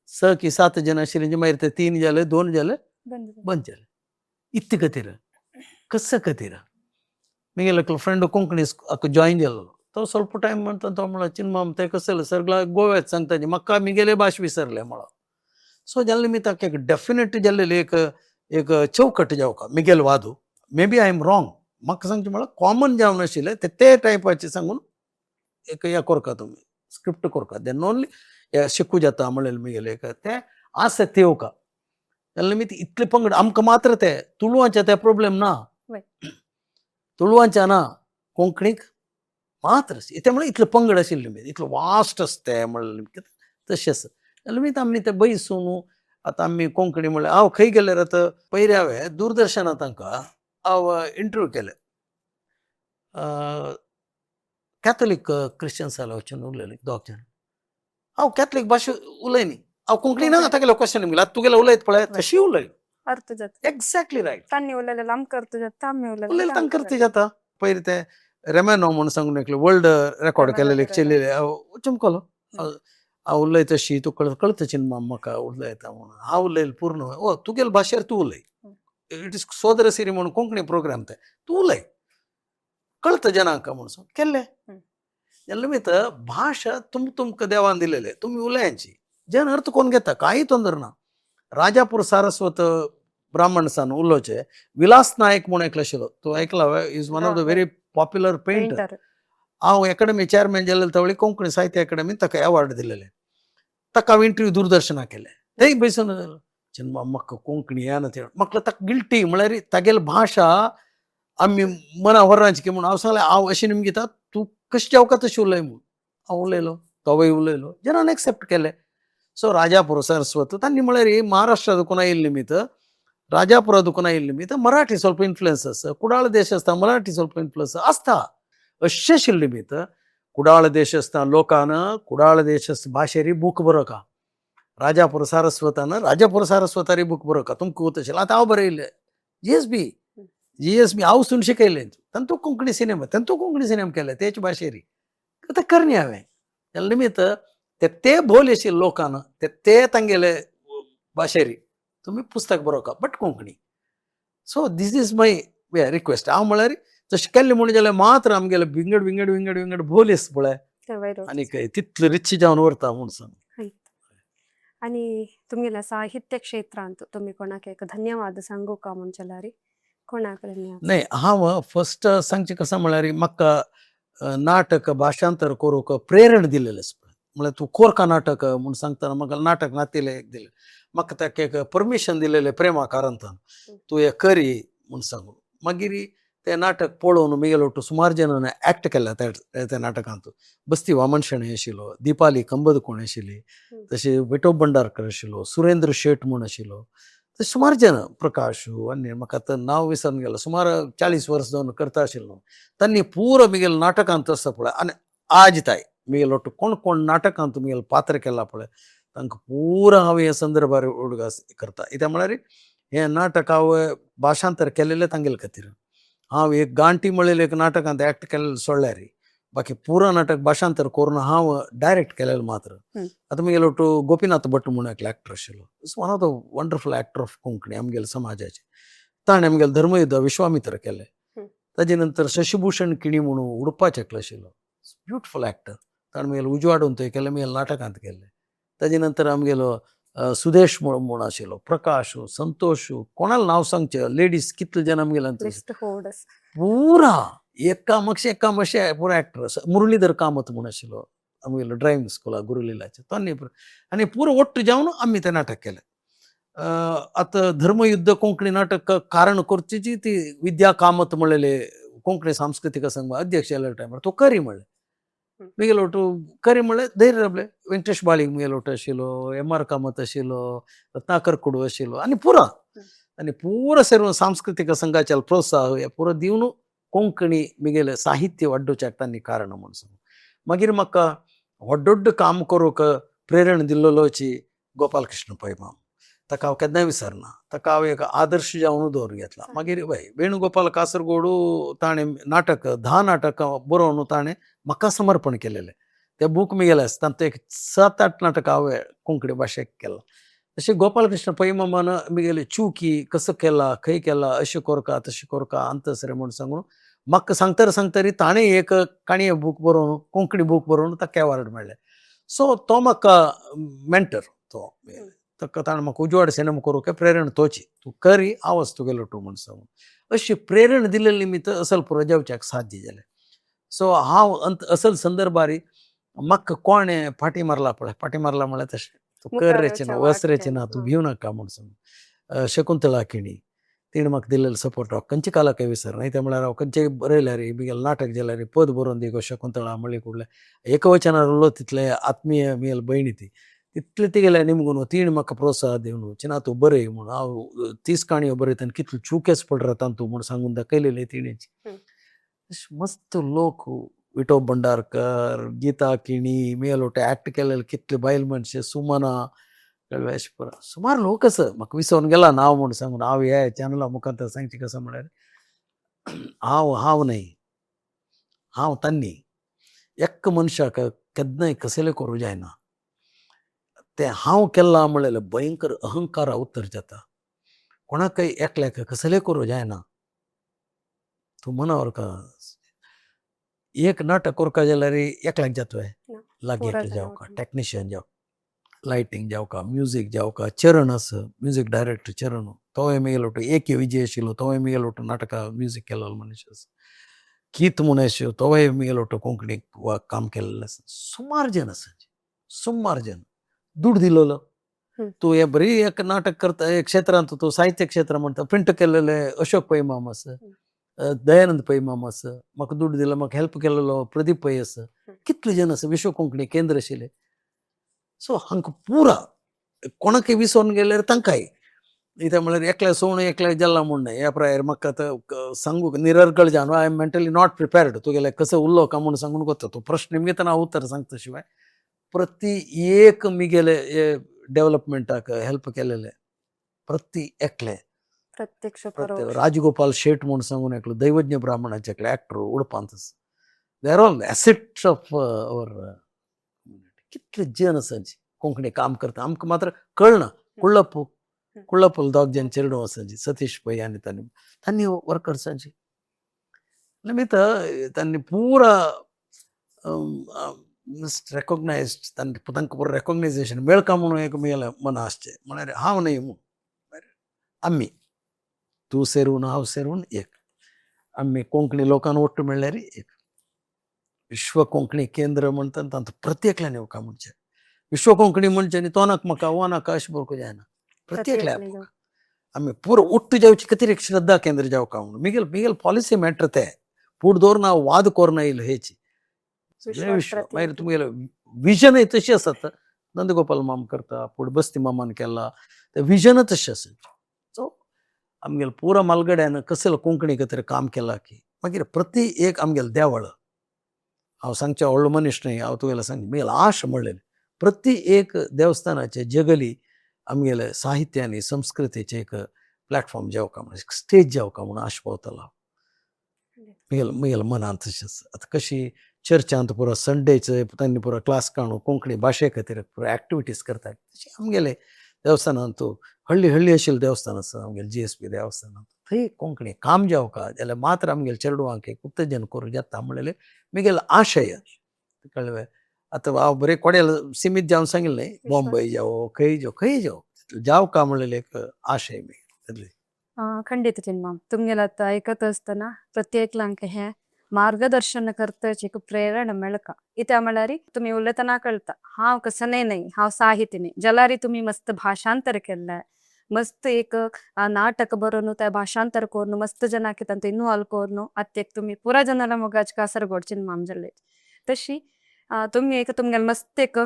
6 की 7 जण आशिल्ले, मागीर ते 3 जाले, 2 जाले, बंद जाले. इतले खातीर कसो खातीर म्हगेलो एकलो फ्रेंड कोंकणी जॉयन जाल्लो, तो ಸ್ವಲ್ಪ टायम म्हणटा, तो म्हणलो चिनमाम ते कसले सगळ्या गोव्यात सांगता म्हाका म्हगेले भाश विसरले म्हणो. सो जाल्ले निमित्त ताका एक डेफिनेट जाल्लेली एक एक चौकट जावका Miguel Wadu. May be I am wrong. म्हाका सांगचें म्हळ्यार कॉमन जावन आशिल्लें ते ते टायपाचें सांगून एक हें करका, तुमी स्क्रिप्ट करका, then only हे शिकू जाता म्हणलें म्हगेलें एक तें आसा तेवका. जाल्ले निमित्त इतले पंगड आमकां मात्र ते तुळवांचे ते प्रोब्लेम ना, तुळवांचे ना, कोंकणीक मात्र. ते म्हळ्यार इतले पंगड आशिल्ले, इतलो वास्ट आसता तें म्हणलें तशें आसा. जाल्यार निमित्त आमी ते बैसून आतां आमी कोंकणी म्हणल्यार हांव खंय गेल्यार आतां पयलीं हांवें दूरदर्शनांत तांकां हांव इंटरव्यू केले, कॅथोलीक क्रिश्चन्साला वचून उलयले दोग जाण. हांव कॅथलीक भाशा उलयनी, हांव कोंकणी ना. तागेलो क्वेश्चन म्हणल्यार आतां तुगेलो उलयत पळय तशी उलयलो. अर्थ जाता. Exactly right. तांणी उलयलें आमकां अर्थ जाता, आमी उलयलें उलयलें तांकां अर्थ जाता. पयर ते रेमेनो म्हूण सांगून एकले वर्ल्ड रेकॉर्ड केलेले चेल्लेले चमकलो, हांव उलयता तशी तूं कळता चिन्मा म्हाका उलयता म्हणून. हांव उलयलें पूर्ण ओ तुगेले भाशेर तूं उलय, it is सोदर सिरी म्हणून कोंकणी प्रोग्राम ते तूं उलय कळता जनांक म्हणून सांग केल्ले. निमित्त भाशा तुम तुमकां देवान दिलेले, तुमी उलयांची जन अर्थ कोण घेता कांय तोंदर ना. राजापूर सारस्वत ब्राह्मणसान उलोवचे विलास नायक म्हणून एकलो आशिल्लो, तूं आयकला, is one of the very popular painter. हांव एकाडमी चेअरमॅन जाल्ले तवळी कोंकणी साहित्य अकाडमीन ताका अवॉर्ड दिलेले, ताका हांव इंटरव्यू दूरदर्शनाक केले. तेय बैसून चिन्मा म्हाका कोंकणी येना ते म्हाका ताका गिल्टी म्हळ्यार तागेली भाशा आमी मना व्हरांची की म्हणून हांव सांगलें हांव अशें निमगिता तूं कशें जेवका तशें उलय म्हूण. हांव उलयलो, तोवूय उलयलो, जनान एक्सेप्ट केले. सो राजापूर सरस्वत तांणी म्हळ्यार महाराष्ट्रा दुकान आयिल्ले निमित्त, राजापुरा दुकान आयिल्ले निमित्त मराठी ಸ್ವಲ್ಪ इन्फ्लुएन्स आसा, कुडाळ देश आसता मराठी ಸ್ವಲ್ಪ इन्फ्लुएन्स आसता. अशें आशिल्ले निमित्त कुडाळ देशस्थ लोकान कुडाळ देशस्थ भाशेरी बूक बरोवका, राजापूर सारस्वतान राजापूर सारस्वतारी बूक बरोवका तुमकां वता आशिल्लें. आतां हांव बरयलें जीएसबी जीएसबी हांव सून शिकयलें तांतू कोंकणी सिनेमा, तांतू कोंकणी सिनेमा केले तेच भाशेरी आतां करणी हांवें. त्या निमित्त ते ते बोल आशिल्ले लोकान ते ते तांगेले भाशेरी तुमी पुस्तक बरोवका but Konkani. So this is my request. हांव म्हळ्यार तशें केल्लें म्हणून जाल्यार मात्र आमगेले विंगड विंगड विंगड विंगड बोली आसा पळय आनीक तितले रिच जावन उरता म्हूण सांग. आनी तुमगेल्या साहित्य क्षेत्रांत तुमी कोणाक एक धन्यवाद सांगू का म्हणचेल्यार कोणाक धन्यवाद? न्हय, हांव फस्ट सांगचें कसो म्हळ्यार म्हाका नाटक भाशांतर करूंक प्रेरण दिलेलें आसा पळय, म्हळ्यार तूं कोरका नाटक म्हूण सांगतना म्हाका नाटक नातिले एक दिलें, म्हाका ताका एक परमिशन दिलेलें प्रेमा कारंतान तूं हें करी म्हूण सांगून. मागीर तें नाटक पळोवन म्हगेलो सुमार जाणांनी एक्ट केल्या त्या नाटकांत. बस्ती वामन शणै आशिल्लो, दीपाली कंबद कोण आशिल्ली, तशें विठोब भंडारकर आशिल्लो, सुरेंद्र शेट म्हूण आशिल्लो, तशें सुमार जाण प्रकाश आनी म्हाका आतां नांव विसरून गेलो. सुमार 40 वर्स जावन करता आशिल्लो तांणी पुरो म्हगेल्या नाटकांत आसा पळय. आनी आज ताय म्हगेलो कोण कोण नाटकांत म्हगेलें पात्र केलां पळय तांकां पुरो हांव हे संदर्भार उडगास करता. कित्याक म्हळ्यार हें नाटक हांव भाशांतर केलेलें तांगेले खातीर. हांव एक गांठी म्हणलेलें एक नाटकांत एक्ट केलेलें सोडल्यार बाकी पुरो नाटक भाशांतर करून हांव डायरेक्ट केलेलें मात्र. आतां म्हगेलो गोपीनाथ भट म्हणून एकलो एक्टर आशिल्लो, is one of the wonderful actor of Konkani आमगेले समाजाचे, ताणें आमगेलें धर्मयुद्ध विश्वामित्र केलें. ताजे नंतर शशिभूषण किणी म्हणून उडपाचें एकलो आशिल्लो, ब्युटिफूल एक्टर. ताणें म्हगेलो उजवाडून थंय केलें, म्हगेल्या नाटकांत केल्लें. ताजे नंतर आमगेलो सुदेश म्हूण आशिल्लो, प्रकाश, संतोष, कोणाला नांव सांगचें, लेडीज कितले जाण आमगेले. लिस्ट होड. पुरा एका मातशें, एका मातशें पुरा एक्टर आसा. मुरलीधर कामत म्हूण आशिल्लो आमगेलो ड्रायव्हिंग स्कुला गुरुलिलाचे, तो आनी पुरो ಒಟ್ಟು जावन आमी तें नाटक केलें. आतां धर्मयुद्ध कोंकणी नाटक कारण करची ती विद्या कामत म्हणलेले कोंकणी सांस्कृतीक संघ अध्यक्ष जाल्ल्या टायमार तो करी म्हणलें. मिगेलो ಒಟ್ಟು करी म्हणलें, धैर्य राबले. वेंकटेश बाळीक मिगेलो ಒಟ್ಟು आशिल्लो, एम आर कामत आशिल्लो, रत्नाकर कुडू आशिल्लो आनी पुरा आनी पुरा सर्व सांस्कृतीक संघाच्या प्रोत्साह हे पुरो दिवन कोंकणी मिगेले साहित्य वाडोवच्याक तांणी कारण म्हूण सांगू. मागीर म्हाका व्हड व्हड काम करूंक प्रेरणा दिल्लोची गोपालकृष्ण पै माम. ताका हांव केन्नाय विसरना. ताका हांव एक आदर्श जावन दवरून घेतला. मागीर वय वेणुगोपाल कासरगोडू, ताणें नाटक, 10 नाटकां बरोवन ताणें म्हाका समर्पण केलेलें. ते बूक मिगेले आसा, तातूंत एक सात आठ नाटकां हांवें कोंकणी भाशेक केलां. तशें गोपालकृष्ण पै मामान मिगेले चुकी कसो केला, खंय केला, अशें कोरका तशें कोरका अंतसरे म्हूण सांगून म्हाका सांगतरी सांगतरी ताणें एक काणये बूक बरोवन, कोंकणी बूक बरोवन ताका एवॉर्ड मेळ्ळें. सो तो म्हाका मेंटर. तो ताका ताणें म्हाका उजवाड सिनेमा करूंक प्रेरणा तोची, तूं करी आवाज तुगेलो तूं म्हूण सांगून. अशी प्रेरणा दिल्ले निमित्त असल पुरो जावच्याक साध्य जालें. सो हांव अंत असल संदर्भार म्हाका कोणें फाटी मारला पळय, फाटी मारला म्हळ्यार तशें तूं कर रेचें ना, वच रेचें ना, तूं भिव नाका म्हूण सांगून, शकुंतला किणी, तिणें म्हाका दिल्लेलो सपोर्ट हांव खंयच्या कालाकय विसरना. कित्याक म्हळ्यार हांव खंयचेय बरयल्यार, म्हगेलें नाटक जाल्यार पद बरोवन दी गो शकुंतळा म्हणली कुडलें एकवचनार उलोवप तितलें आत्मीय म्हगेली भयणी ती, तितलें तिगेलें निमगून तिणें म्हाका प्रोत्साह दिवन चिना तूं बरय म्हूण. हांव 30 काणयो बरयता आनी कितले चुकेच पडटा तातूंत म्हूण सांगून दाखयलेलें तिणें. मस्त लोक, विठोब भंडारकर, गीता किणी, म्हगेलो एक्ट केलेले कितले बायल मनशे, सुमना, कळ्ळें, अशें पुरो सुमार लोक आसा. म्हाका विसरून गेला नांव म्हूण सांगून. हांव ह्या चॅनला मुखार सांगचें कसो म्हळ्यार हांव हांव न्हय, हांव तांणी एक्क मनशाक केन्नाय कसलें करूं जायना. तें हांव केलां म्हणलेलें भयंकर अहंकारा उत्तर जाता. कोणाकय एकल्याक कसलें करूं जायना. तूं मनावर का एक नाटक करपा जाल्यार एकल्याक जाता? लागीं एकलें जावका, टॅक्निशियन जावं, लायटींग जावका, म्युजीक जावका. चरण आसा, म्युजीक डायरेक्टर चरण, तोवूय म्हगेलो एक विजय आशिल्लो, तोवूय म्हगेलो नाटकां म्युजीक केल्लो मनीस आसा. गीत म्हूण आशिल्लो, तोवूय म्हगेलो कोंकणीक काम केल्लें आसा. सुमार जन आसा, सुमार जन दुड दिलोलो. तूं हें बरी एक नाटक करता, एक क्षेत्रांत तूं साहित्य क्षेत्र म्हणटा, प्रिंट केल्लेले अशोक पै माम आसा, दयानंद पै माम आसा, म्हाका दुड दिलो, म्हाका हेल्प केल्लो प्रदीप पै आसा, कितले जन आसा, विश्व कोंकणी केंद्र आशिल्लें. सो हांकां पुरा कोणाकय विसरून गेल्यार तांकांय, कित्याक म्हळ्यार एकल्या सोण एकल्या जाला म्हूण न्हय. ह्या प्रायर म्हाका आतां सांगूंक निरर्गळ जावन I am mentally not prepared. तुगेलें कसो उरलो काय म्हूण सांगून वता तूं प्रश्न निमित्तान हांव उत्तर सांगता. शिवाय प्रति एक मिगेले डेवलपमेंटाक हेल्प केलेले प्रति एकले प्रत्यक्ष. राजगोपाल शेट म्हूण सांगून एकलो दैवज्ञ ब्राह्मणाचे एकले actor उडपांत. They are all assets of our community. कितले जन आसा कोंकणी काम करता, आमकां मात्र कळना. कुಳ್ಳप्पू, कुಳ್ಳप्पूल दोग जन चेडूं आसा, सतीश पै आनी तांणी तांणी वर्कर्सांची निमित्त तांणी पुरा रेकॉग्नायज्ड, तांकां पुरो रेकॉग्नायजेशन मेळका म्हणून एक म्हगेलें मना आसचें. म्हळ्यार हांव न्हय म्हूण, आमी तूं सेरून हांव सेरून एक आमी कोंकणी लोकांक ಒಟ್ಟು म्हणल्यार एक विश्व कोंकणी केंद्र म्हणटा. तातूंत प्रत्येकल्यान येवका म्हणचें. विश्व कोंकणी म्हणचें न्ही, तो नाका म्हाका, हो नाका, अशें बरोवंक जायना. प्रत्येकल्या आमी पुरो ಒಟ್ಟು जावचे खातीर एक श्रद्धा केंद्र जावका म्हणून मिगेल मिगेल पॉलिसी मॅटर. ते पूण दवरना, हांव वाद कोरना येयलो हेची सगळें विश्व. मागीर तुमगेलें विजनय तशी आसात. नंदगोपाल माम करता, पूण बस्ती मामान केला, ते विजनच तशें आसा. सो आमगेले पुरा मालगड्यान कसले कोंकणी खातीर काम केलां की मागीर प्रति एक आमगेलें देवळ, हांव सांगचें व्हडलो मनीस न्हय, हांव तुगेलें सांग म्हगेलें आश म्हणलेलें प्रति एक देवस्थानाचे जगली आमगेले साहित्य आनी संस्कृतीचें एक प्लॅटफॉर्म जावका म्हणून, एक स्टेज जावका म्हणून आश पावतलो हांव. म्हगेलें म्हगेलें मनांत तशेंच. आतां कशी चर्चांत पुरो संडेचे तांणी पुरो क्लास काडून कोंकणी भाशे खातीर पुरो एक्टिविटीज करतात, तशें आमगेले देवस्थानांत हळ्ळी हळ्ळी आशिल्लें देवस्थान आसा आमगेलें जीएसबी देवस्थानांत, थंय कोंकणी काम जावका जाल्यार मात्र आमगेले चेडवांक एक उत्तेजन करूं जाता म्हणलेलें म्हगेलो आशय. कळ्ळें. आतां हांव बरें कोडेल सिमीत जावन सांगिल्लें न्ही, बॉम्बे जावो, खंय जावो, खंय जावो, जावं का म्हणलेले एक आशय मी तितले. ಖಂಡಿತ ಚಿನ್ಮಾಮ್, तुमगेला ऐकत असताना प्रत्येकलांक हे मार्गदर्शन करतच एक प्रेरणा मेळका. इत्या म्हळ्यार तुमी उलयतना कळटा हांव कसने न्हय, हांव साहित्य न्हय, जाल्यार तुमी मस्त भाशांतर केल्लें, मस्त एक नाटक बरोवन ते भाशांतर करून मस्त जनाक तांतू इनवॉल्व करून आत्तेक तुमी पुरा जनाला मोगाच कासरगोड चिन्माम जाल्ले. तशी तुमी एक तुमगेले मस्त एक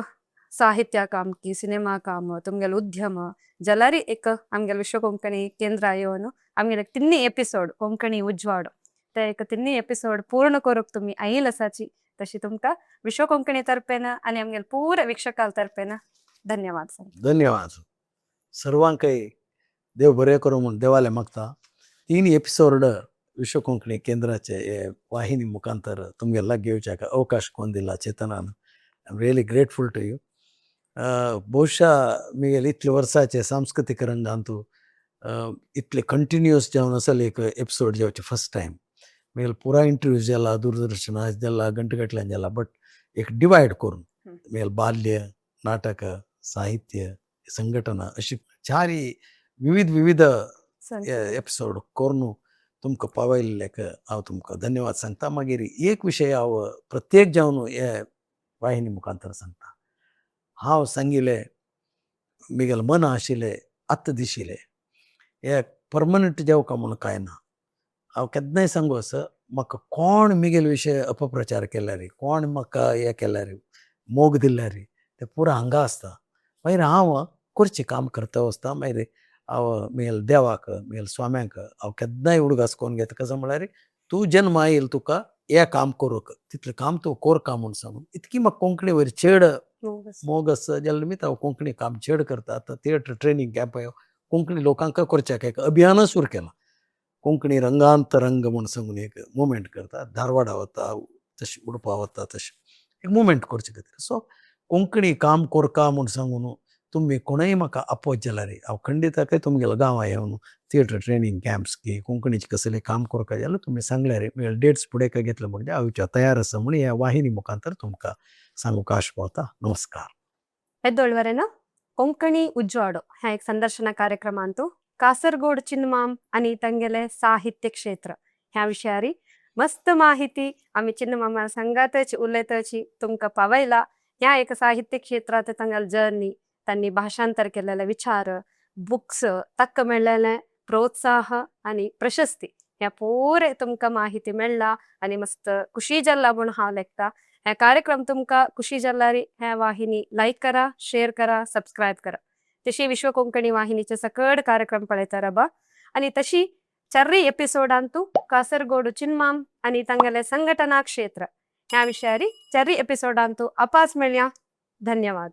साहित्य काम की सिनेमा काम, तुमगेले उद्यम जाल्यार एक आमगेले विश्व कोंकणी केंद्र येवन आमगेले तिन्नी एपिसोड कोंकणी उजवाड ते एक तिन्नी एपिसोड पूर्ण करूंक तुमी आयल आसाची. तशी तुमकां विश्व कोंकणी तर्फेन आनी आमगेले पुरा वीक्षकां तर्फेन धन्यवाद सर. धन्यवाद. सर्वांकय देव बरें करूं म्हूण देवाले मागता. तीन एपिसोड विश्व कोंकणी केंद्राचे हे वाहिनी मुखांतर तुमगे लागीं येवच्याक अवकाश कोन्न दिला चेतनान, I am really grateful to you. ಬಹುಶಃ मिगेले इतले वर्साचे सांस्कृतीक रंगांतू इतले कंटिन्युअस जावन आसले एक एपिसोड जावचे फर्स्ट टायम. मिगेले पुरा इंटरव्यूज जाला, दूरदर्शनार जाला, गंटगटल्यान जाला, बट एक डिवायड करून मिगेले बाल्य, नाटक, साहित्य, संघटना अशी चारी विविध विविध एपिसोड करून तुमकां पावयल्ल्याक हांव तुमकां धन्यवाद सांगता. मागीर एक विशय हांव प्रत्येक जावन हे वाहिनी मुखांतर सांगता, हांव सांगिल्लें मिगेलें मन आशिल्लें, आत्तां दिशिल्लें हे परमनंट जावका म्हूण कांय ना. हांव केन्नाय सांगू आसा, म्हाका कोण मिगेले विशय अपप्रचार केल्यार, कोण म्हाका हें केल्यार, मोग दिल्यार तें पुरो हांगा आसता. मागीर हांव करचें काम करता वचता. मागीर हांव मिगेले देवाक, मिगेले स्वाम्याक हांव केन्नाय उडगास करून घेता. कसो म्हळ्यार तूं जन्मा आयल तुका हें काम करूंक, तितलें काम तूं कोरका म्हूण सांगून इतकी म्हाका कोंकणी वयर चड मोग आसा. जाल्यार निमित्त हांव कोंकणी काम चड करता. आतां थिएटर ट्रेनींग कॅम्प कोंकणी लोकांक करच्याक एक अभियानच सुरू केलां. कोंकणी रंगांत रंग म्हूण सांगून एक मुवमेंट करता. धारवाडा वता तशें, उडपा वता तशें एक मुवमेंट करचे खातीर. सो कोंकणी काम कोरका म्हूण सांगून तुमी कोणूय म्हाका आपोवत जाल्यार हांव खंडीताकय तुमगेल्या गांवां येवन थिएटर ट्रेनींग कॅम्प्स की कोंकणीचें कसलें काम करपा जाल्यार तुमी सांगल्यार डेट्स फुडें घेतले म्हणजे हांव येवच्या तयार आसा म्हूण ह्या वाहिनी मुखांतर तुमकां सांगूंक आश पावता. नमस्कार. ಎದ್ದೊಳ್ವರೆನ ಕೊಂಕಣಿ ಉಜ್ವಾಡು ह्या एक संदर्शನ ಕಾರ್ಯಕ್ರಮಾंतु ಕಾಸರಗೋಡು ಚಿನ್ಮಾಮ್ आणि ತಂಗೆಲೆ साहित्य क्षेत्र ह्या विशयारी मस्त माहिती आमी चिन्मामा संगातच उलयतची तुमकां पावयला. ह्या एक साहित्य क्षेत्रात तांगेले जर्नी, तांणी भाषांतर केलेले विचार, बुक्स, ताका मेळ्ळेले प्रोत्साह आणि प्रशस्ती ह्या पुरे तुमकां माहिती मेळ्ळा आनी मस्त खुशी जाल्ला म्हूण हांव लेखता. हे कार्यक्रम तुमकां खुशी जाल्यार ह्या वाहिनी लायक करा, शेअर करा, सबस्क्रायब करा. तशी विश्व कोंकणी वाहिनीचे सकड कार्यक्रम पळयता राबा आणि तशी चर्री एपिसोडांतू कासरगोड चिन्माम आणि तांगेले संघटना क्षेत्र ह्या विशयारी चर्री एपिसोडांतू अपास मेळया. धन्यवाद.